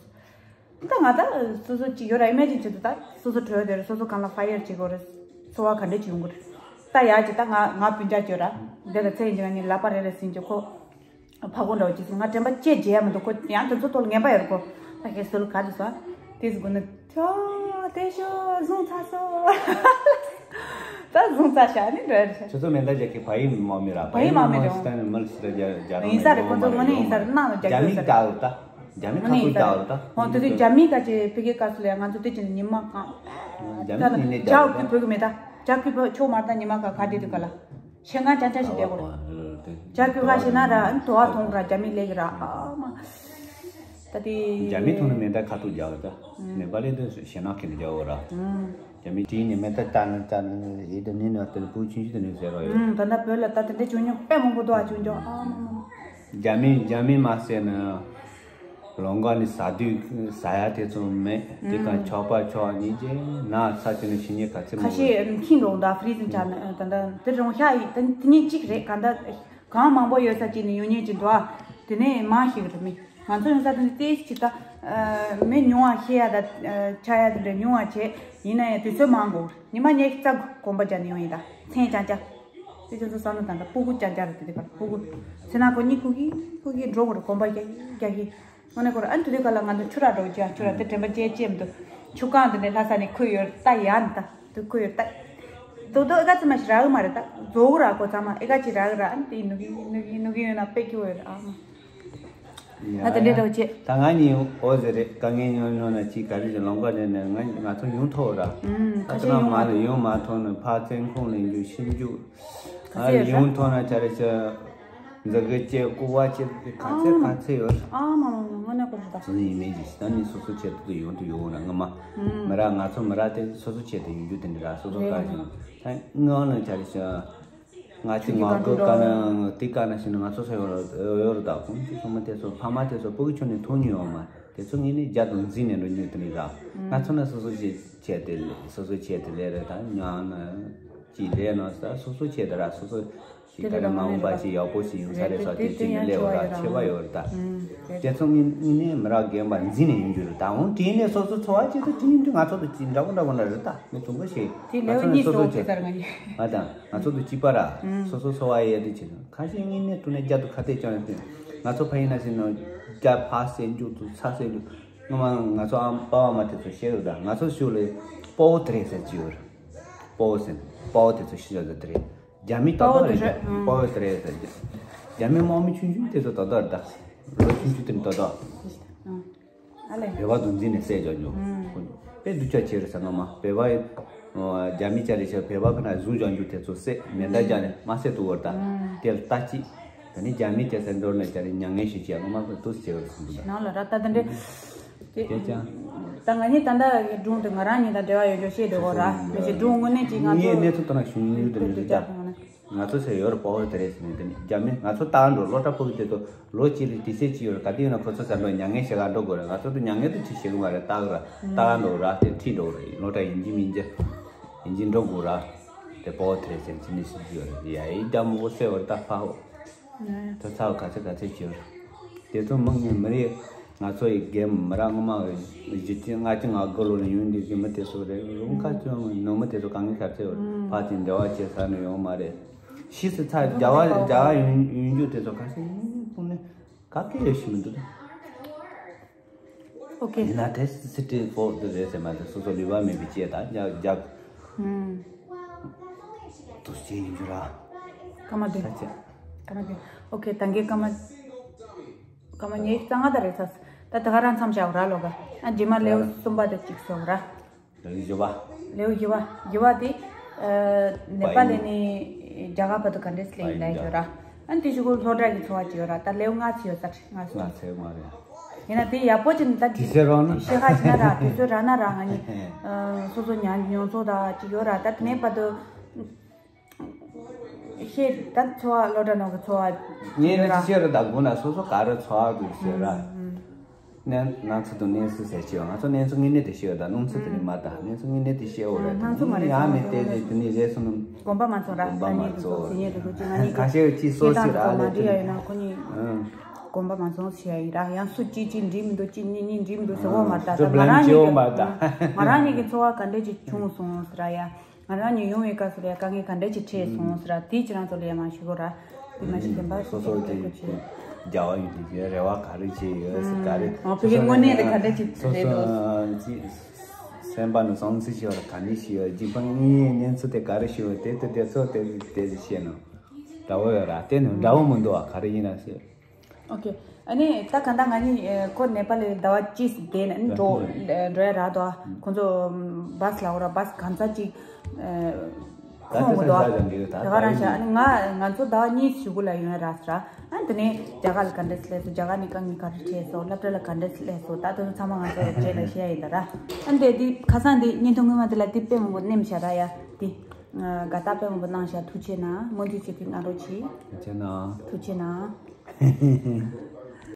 ད་ང་ད་སོ་སོ་ཅིག་ཡོད་ར། ཨི་མེ་ཇིན་བྱེད་དུ་ད་སོ་སོ་བྲོས་དེར་སོ་སོ་གང་ལ་ཕ་ཡར་བྱེད་དགོས་རེད། ཚོར་བ་ག་འདྲ་ཅིག་ཡོང་གི་རེད། ད་ཡ་ཅིག་ད་ང་ང་སྤུན་ཀྱག་ཅིག་ཡོད་ར། འདི་ལ་ཚེ་ཡིན་ཅིག་ང་གཉིས་ལག་པ་རེ་རེ་ཟིན་ཅིག་ཁོ་ཕ་གོ་འདྲ་བོ་ཅིག་སོང་ང་དྲན་པ་ཅི་བརྗེད་ཡ་མི་འདུག་ཁོ་ཡང་དེ་ཚོ་ཐོག་ལ་ངན་པ་ཡོད་རེད། ཁོ་ད་ཁྱེད་སོ་ལ་ག་རེ་སོ་དེ་ཟི་གོ་ནི་ཁྱོ་དེ་ཤོ་བཟུང་ཚར་སོ། ད་བཟུང་ཚར་ཤག་ནི་འདྲ་རེད། ཁྱོད་ཚོ་མེ་མདའ་རྒྱག་གི་ཕ་ཡུལ་མི་མང་མི་ར། ཕ་ཡུལ་མང་མི་རེད། ཕ་ཡུལ་མང་མི་རེད། མི་ལ་ཤི་ད་རྒྱ་རྒྱ་རང་ཡིན་ས་རེད། ཁོ་ཚོ་དངོས་གནས་ཡིན་ས་རེད། ནང་ལ་རྒྱ་རྒྱ་མི་རྒྱག་ཡོད་ད། རྒྱ་མི་ཁ་ཁུ་རྒྱག་ཡོད་ད། ཧོ་དེ་དུས་རྒྱ་མི་ག་ཅེ་ཕི་གེ་ཀ་སུ་ལ་ང་ཚོ་དེ་ཅི་ཉི་མ་གང་། རྒྱ་མི་ཉིན་ནས་རྒྱ་རྒྱག་གུ་ཡོད་ད། བོད་གི་མེད་ད། རྒྱ་གུ་བོད་ཆོ་མར་ད་ཉི་མ་ག་ག་དེ་དུས་ག་ལ། ཤེ་ང་ཅང་ཅང་ཞིག་བསྡད་གོ་ར། རྒྱ་གུ་ག་ཤེ་ན་ར་ཨན་དོ་བ་ཐོང་ར་རྒྱ་མི་ལེགས་ར་ཨ་མ། ད་དེ། རྒྱ་མི་ཐོང་ན་མེ་མདའ་ཁ་ཐུག་རྒྱག་ཡོད་ད། ནེ་པ་ལི་དུ་ཤེ་ན་ཁེ་ནི་རྒྱག་གོ་ར། རྒྱ་མི་དེ་ནས་མེ་མདའ་ལྟ་ན་ལྟ་ན་ཨེ་དེ་ནི་ནི་ཨ་དེ་ནི་བུ་ཆུང་ཆུང་དེ་ནི་ཟེར་རོ་ཡོད། ད་ལྟ་བོད་ལ་ད་དེ་འདྲ་བྱུང་མྱོང་དཔེ་མང་པོ་འདུག་ཨ་བྱུང་མྱོང་ཨ་མ་མ་མ། རྒྱ་མི་རྒྱ་མི་མ་ཟེར་ན། ལོང་ག་ནི་ཟ་དུས་ཟ་ཡ་དེ་ཚོ་མེད། དེ་ག་ཆོག་པ་ཆོག་ཉིན་རྗེས་ན་ས་ཆ་ནས་ཤི་ཉེ་ག་ཚེ་མ་ཁ་ཤས་འཁྱིང་འགྲོ་འདུག་ཧྥི་རི་ཛིང་ཆགས་ནས་ད་ལྟ་དེ་རོང་ཤ་ཡི་ད་དེ་ཉིན་གཅིག་རེད། ག་ད་གང་མང་པོ་ཡོད་ས་ཅིག་ནས་ཡོང་ཉེ་ཅིག་འདུག་ཨ། དེ་ནས་མང་ཞིག་རེད་མི། ང་ཚོ་ཡོང་ས་དེ་ནས་ཏེ་ཅིག་ད་མི་ཉུང་བ་ཤེས་ཡ་ད་ཆ་ཡ་དེ་འདྲ་ཉུང་བ་བྱས་ཡིན་ན་ཡང་དུས་ཚོད་མང་དགོས། ཉི་མ་ཉི་ཤུ་རྩ་དགུ་གོམ་པ་རྒྱག་ནས་ཡོང་ཡིན་ད་མཚན་ཅང་ཅང་། དེ་ཁྱོད་ཚོ་བསམ་བློ་བཏང་ད་སྤུ་གུ་ཅག་ཅག་རེད། དེ་དེ་གར་སྤུ་གུ་ཚེ་ན་ཁོ་གཉིས་ཁུ་གི་ཁུ་གི་འགྲོ་གོ་རེད། གོམ་པ་རྒྱག་གི་རྒྱག་གི་ངོ་ནས་ཁོ་ར་ཨ་ནི་དེ་དུས་ག་ལ་ང་ཚོ་ཆུ་ར་འགྲོ་ཅག་ཆུ་ར་དེ་དྲན་པ་ཅན་ཅན་མི་འདུག་ཆུ་ཁང་དེ་ནས་ལྷ་ས་ནས་ཁུ་ཡོད་ལྟ་ཡ་ནི་ད་དུ་ཁུ་ཡོད་ལྟ་ དོ་དོ་ཨེ་ག་ཙི་མ་ཞིག་རག་གི་མ་རེད། ད་རྫོགས་ར་གོ་ཚང་མ་ཨེ་ག་ཅིག་རག་གི་ར། ཨ་ནི་དེ་ནུ་གི་ནུ་གི་ནུ་གི་ཡོད་ན་དཔེ་སྐྱིད་པོ་ཡོད་ར། ཨ་མ། ཡ་ད་དེ་འདྲ་འདྲ་བོ་བྱེད། ད་ང་གཉིས་འོ་ཟེར་རེད། དཀའ་ངལ་མྱོང་མྱོང་ན་ཅིག་ག་རེ་ཞིག་ལོང་ག་ནས་ནས་ང་ང་ཚོ་ཡོང་ཐོག་ར། ཨུམ། ཁ་ད་ཤས་ད་ཡོང་མ་མ་ལ་ཡོང་མ་ཐོག་ནས་ཕར་བཙོན་ཁང་ལ་འཇུག་ཤིན་འཇུག་ག་ཚོད་ཡོད་ར། ཡོང་ཐོག་ན་ཆ་རེ་ཆ། འཛག་གི་ཅེ་ཀུ་བ་ཅེ་དེ་ག་ཚད་ག་ཚད་ཡོད། ཨ་མ་མ་མ་ང་ན་ཀོ་ཞིག་ད། སོ་སོ་ཡིན་མིན་གྱི་ད་ནི་སོ་སོ་ཆེད་དུ་ཡོང་དུ་ཡོང་ན་ང་མ། མི་ར་ང་ཚོ་མི་ར་དེ་སོ་སོ་ཆེད་དུ་ཡོང་རྒྱུ་དེ་འདྲ་ར། སོ་སོ་ག་ཞིག་ད་ངོ་ནང་ཆ་རེ་ཞིག་ང་ཅི་ང་གོ་ག་ན་དེ་ག་ན་ཞིག་ན་ང་ཚོ་ས་ཡོད་ར་ཡོད་ར། ད་ཁོང་ཚོ་སོ་མ་དེ་ཚོ་ཕ་མ་དེ་ཚོ་ཕྲུ་གུ་ཆུང་ནས་མཐོང་མྱོང་ཡོད་མ་དེ་ཚོ་ངས་ནི་རྒྱ་དང་འཛིན་ནས་འགྲོ་མྱོང་དེ་ནི་ར། ང་ཚོ་ན་སོ་སོ་ཆེད་ཆེད་དུ་སོ་སོ་ཆེད་དུ་ལས་ར། ད་ཉང་ན་ཅི་ལས་ན་ས་སོ་སོ་ཆེད་དུ་ར་སོ་སོ། ཅིག་ད་རེས་མ་འོངས་པ་ཅིག་ཡག་པོ་ཞིག་ཡོང་ས་རེད་ས་དེ་ཅིག་ནི་ལས་འོ་ར་ཆེ་བ་ཡོད་རེད་ད། དེ་ཚོ་ངི་ངི་ནས་མི་རག་རྒན་པ་འཛིན་ནས་ཡོང་རྒྱུ་རེད་ད། འོང་དྲིན་ནས་སོ་སོ་འཚོ་བ་ཅིག་ཏུ་དྲིན་དུ་ང་ཚོ་དུ་ཅིག་འདྲ་པོ་འདྲ་པོ་འདྲ་རེད་ད། མི་དུང་པོ་ཞིག་ང་ལེའུ་ཚོ་ནི་གཉིས་སོ་སོ་སོ་ཚོ་ཆེ་ཚར་ང་ཡིན། ང་དང་ང་ཚོ་དུ་གཅིག་པ་ར་སོ་སོ་འཚོ་བ་ཡས་དུ་ཆེ་ཁ་ཤས་ངི་ནས་དུ་ནས་རྒྱ་དུ་ཁ་གཏད་ཅང་ཡོད་དུ་ང་ཚོ་ཕ་ཡིན་ན་ཟིན་ནོ་རྒྱ་ཕ་སེ་འཇུག་ཏུ་ཚ་སེ་འཇུག་ངོ་མ་ང་ཚོ་ཨམ་པ་བ་མ་དེ་ཚོ་ཤེས་རེད་ད། ང་ཚོ་ཞུ་ལེ་སྤོ་བོ་དེ་རེད་ཟེར་གྱི་ཡོད་རེད། སྤོ་བོ་ཟེར་སྤོ་བོ་དེ་ཚོ་ཤེས་རེད་དེ་རེད། རྒྱ་མི་ཏག་ཏག་རེད། སྤོ་བོ་དེ་རེད་ཟེར་གྱི། རྒྱ་མི་དམག་མི་ཆུང་ཆུང་དེ་ཚོ་ཏག་ཏག་རེད་ད། ལོ་ཆུང་ཆུང་དེ་ནི་ཏག་ཏག་ཨ་ལེ། བོད་པ་དུ་འཛིན་ནས་བསད་རྒྱག་རྒྱུ། དཔེ་སྡུག་ཅག་ཆེ་རེད་ཟེར་ང་མ་བོད་པ། རྒྱ་མི་ཅག་རེད་ཤག་བོད་པ་ཕ་ན་བཟུང་རྒྱག་རྒྱུ་དེ་ཚོ་བསད་མེ་མདའ་རྒྱག་ནས་མ་བསད་དུ་བར་ད། དེ་ལ་ལྟ་ཅི། ད་ནི་རྒྱ་མི་དེ་ཚོ་འགྲོ་ནས་ཅག་རེད་མྱ་ངན་ཞིག་བྱས་ང་མ་ཁོ་ཏུ་ཟེར་བར་སོང་འདུག་ནང་ལ་ར་ད་དེ་འདྲ། དེ་ཀྱང་། ད་ང་གཉིས་ད་ལྟ་སྒྲུང་དེ་ང་རང་གཉིས་དང་འབྲེལ་བ་ཡོད་རྒྱུ་ཤེས་འདོད་གོ་ར། མི་ཞིག་སྒྲུང་དངོས་གནས་ཅིག་ང་ངའི་ཚོ་གནས་ཚུལ་དེ་ནང་བྱུང་ཡོད་དེ་མི་འདུག་ཀྱང་། ང་ཚོ་ཚེ་ཡོད་རེད་པོ་དེ་རེད་ཟེར་ནས་དེ་ནི་རྒྱ་མི་ང་ཚོ་ལྟ་འགྲོ་སློབ་གྲྭ་ཕྲུ་གུ་དེ་ཚོ་ལོ་གཅིག་ལ་དུས་ཚོད་གཅིག་ཡོད་རེད། ག་དུས་ཡིན་ན་ཁོ་ཚོ་ཚ་འགྲོ་མྱ་ངན་ཞེ་དྲག་འགྲོ་དགོས་རེད། ང་ཚོ་དུ་མྱ་ངན་དུ་ཅི་ཞིག་མ་རེད་ལྟ་གི་ར་ལྟ་ག་འགྲོ་ར་དེ་ཁྲིད་འགྲོ་རེད། སློབ་གྲྭ་ཡིན་གྱི་མིན་གྱི་ཡིན་གྱི་འགྲོ་དགོས་ར། དེ་པོ་དེ་རེད་ཟེར་ཅི་ནས་ཞིག་ཡོད་རེད་ཡ་ཡི་རྒྱ་མོ་གོ་སེ་བར་ལྟ་ཕ་ཧོ། ད་ཚ་བ་ག་ཚོད་ག་ཚོད་བྱེད་ར། དེ་ཚོ་མི་ངན་མི་རེད། ང་ཚོ་ཡི་རྒན་མི་ར་སྔོན་མ་གཞི་ཅི་ལྔ་ཅི་ང་དགུ་ལོ་ནས་ཡོང་འདི་གི་མི་དེ་ཚོ་རེད། རུང་ཁ་ཚོད་ནུ་མི་དེ་ཚོ་གང་གི་ཁ་ཚོད་ཕ་ཚིག་འབྲེལ་བ་བྱེད་ས་ནས་ཡོང་མ་རེད། ཕྱིས་སུ་ཚ་རྒྱ་བ་རྒྱ་བ་ཡོང་ཡོང་རྒྱུ་དེ་ཚོ་ཁ་ཤས་ཡིན་ཕུང་ནས་ག་གེ་ཡོད་ཤི་མི་འདུག་ཨོ་ཀེ། ཡིན་ན་དེ་སི་ཊི་ཕོར་དུ་རེད་ཟེར་མ་དེ་སོ་སོ་ལུས་པ་མེད་པའི་སྐྱེས་དང་རྒྱ་རྒྱ། དུ་སྐྱེས་ཡིན་རྒྱུ་ར། ཀ་མ་དེ། ད་ཅི། ཀ་མ་དེ། ཨོ་ཀེ་ད་གེ་ཀ་མ། སྐར་མ་ཉི་ཤུ་རྩ་ལྔ་ད་རེད་ཚར། ད་དེ་ག་རང་མཚམས་བཞག་ར་ལོ་ག་ཨ་རྗེས་མ་ལེའུ་གསུམ་པ་དེ་གཅིག་སོང་ར། ལེའུ་བཞི་པ། ལེའུ་བཞི་པ་བཞི་པ་དེ། ནེ་པ་ལི་ནས་རྒྱ་གར་བར་དུ་ག་འདྲས་སླེབས་ཡིན་ལ་ཡོད་ར། ཨ་དེ་གཞུག་གུ་སློབ་གྲྭ་གི་འཚོ་བ་ཅིག་ཡོད་ར། ད་ལེའུ་ལྔ་ཅིག་ཡོད་ས་རེད་ང་སོང་། ལྔ་ཚེག་མ་རེད། ཡིན་ན་དེ་ཡག་པོ་ཅིག་ད་དེ་ཚེ་རང་ན་ཤེས་ཁ་ཅིག་ན་ར་དུས་ཚོད་རག་ན་ར་ང་གཉིས། སོ་སོ་ཉ་མྱོང་ཚོར་ད་ཅིག་ཡོད་ར། ད་དེ་ནས་བར་དུ། ཤེས་ད་འཚོ་བ་སློབ་གྲྭ་ནང་གི་འཚོ་བ། ངས་ནི་ཅི་བཤད་རེད་ད་དགོངས་ན་སོ་སོ་ག་རེ་འཚོ་བ་དགོས་ཟེར་ར། ནས་ང་ཚོ་དང་གནས་ཚུལ་ཟེར་ཆེ་བ་ང་ཚོ་གནས་ཚུལ་དངོས་གནས་དེ་ཤེས་བ་ད་སྣང་ཚུལ་དེ་ནི་མ་ད་གནས་ཚུལ་དངོས་གནས་དེ་ཤེས་འོ་རེད། སྣང་ཚུལ་མ་རེད། ཡང་མི་བལྟས་ནས་དེ་ནི་རེད་སོང་ནམ། དགོངས་པ་མ་ཚོམ་ར། དགོངས་པ་མ་ཚོམ། ཡིན་ཡོད་དུ་ཅི་ང་ནི་ཁ་ཤས་ཀྱིས་སོ་སི་ར་ལས་དེ་ཡོད་ན་ཁོ་གཉིས་དགོངས་པ་མ་ཚོམ་ཞེས་ཡ་ཡིན་ར། ཡང་སུ་ཅི་ཅི་འགྲིག་མི་འདུག་ཅི་གཉིས་གཉིས་འགྲིག་མི་འདུག་ཟེར་བ་མ་རེད། ད་ང་རང་གཉིས་ཀྱི་ང་རང་གཉིས་ཀྱི་འཚོ་བ་ག་འདྲས་ཅིག་བྱུང་སོང་ཟེར་ར་ཡ། ང་རང་ཉིད་ཡོང་བའི་སྐབས་སུ་ལ་དཀའ་ངལ་ག་འདྲ་ཅིག་འཕྲད་སོང་ཟེར་ར། དེའི་ཁྱེད་རང་ཚོ་ལ་ཡང་མ་ཞུ་གོ་ར། དེ་མ་ཞིག་བདེན་པ་སོ་སོ་གི་རྒྱ་བ་ཡོད་དུས་རེ་བ་ག་རེ་བྱས་ཡོད་ཟེར་ག་རེ། ཨོ་ཕ་གི་དངོས་གནས་དེ་ག་འདྲ་ཅིག་སོ་རེད་དོ། སོ་ཅི་སེམས་པ་ནང་སོང་ཚིག་ཞིག་ཡོད་ར་ག་འདྲ་ཞིག་ཡོད་རྒྱུ་པ་ངའི་གནས་ཚུལ་དེ་ག་རེ་ཞིག་ཡོད་དེ་དེ་དེ་ཚོ་དེ་དེ་བཤད་ན་འདྲ་བོ་ཡོད་ར། དེ་ནི་འདྲ་བོ་མི་འདུག་བ་ག་རེ་ཡིན་ན་ཟེར། ཨོ་ཀེ། ཨ་ནི་ད་ག་ད་ང་གཉིས་ཁོ་ནེ་པ་ལི་ཟླ་བ་གཅིག་བསྡད་ནས་འགྲོ་འགྲོ་ཡ་རག་འདུག་ཁོང་ཚོ་བཱས་ལ་འོ་ར་བཱས་གང་ཚ་གཅིག་ཁོང་གི་འདུག་ད་ག་རང་ཤ་ཨ་ནི་ང་ང་ཚོ་ཟླ་བ་གཉིས་གཞུག་གུ་ལ་ཡོང་ཡ་རག་ཟེར། ཨ་ནི་དེ་ནས་རྒྱ་གར་ལ་ག་འདྲས་སླེབས་སོང་། རྒྱ་གར་ནས་དཀའ་ངལ་ག་རེ་འཕྲད་སོང་། སློབ་གྲྭ་ལ་ག་འདྲས་སླེབས་སོང་། ད་དེ་ཚོ་ཚང་མ་ང་ཚོ་རྗེས་ལ་བཤད་ཡ་ཡིན་ད་ར། ཨ་ནི་དེ་དེ་ཁ་སང་དེ་བརྙན་ཐུང་སྔོན་མ་དེ་ལ་དེ་དཔེ་མང་པོ་ནེམ་ཤ་ར་ཡ་དེ། དགའ་རྟགས་དཔེ་མང་པོ་གནང་ཤག་ཐུགས་ཆེ་གནང་། སྨོན་འདུན་ཆེ་ཐིག་གནང་རོགས་གྱིས། ཐུགས་ཆེ་གནང་། ཐུགས་ཆེ་གནང་།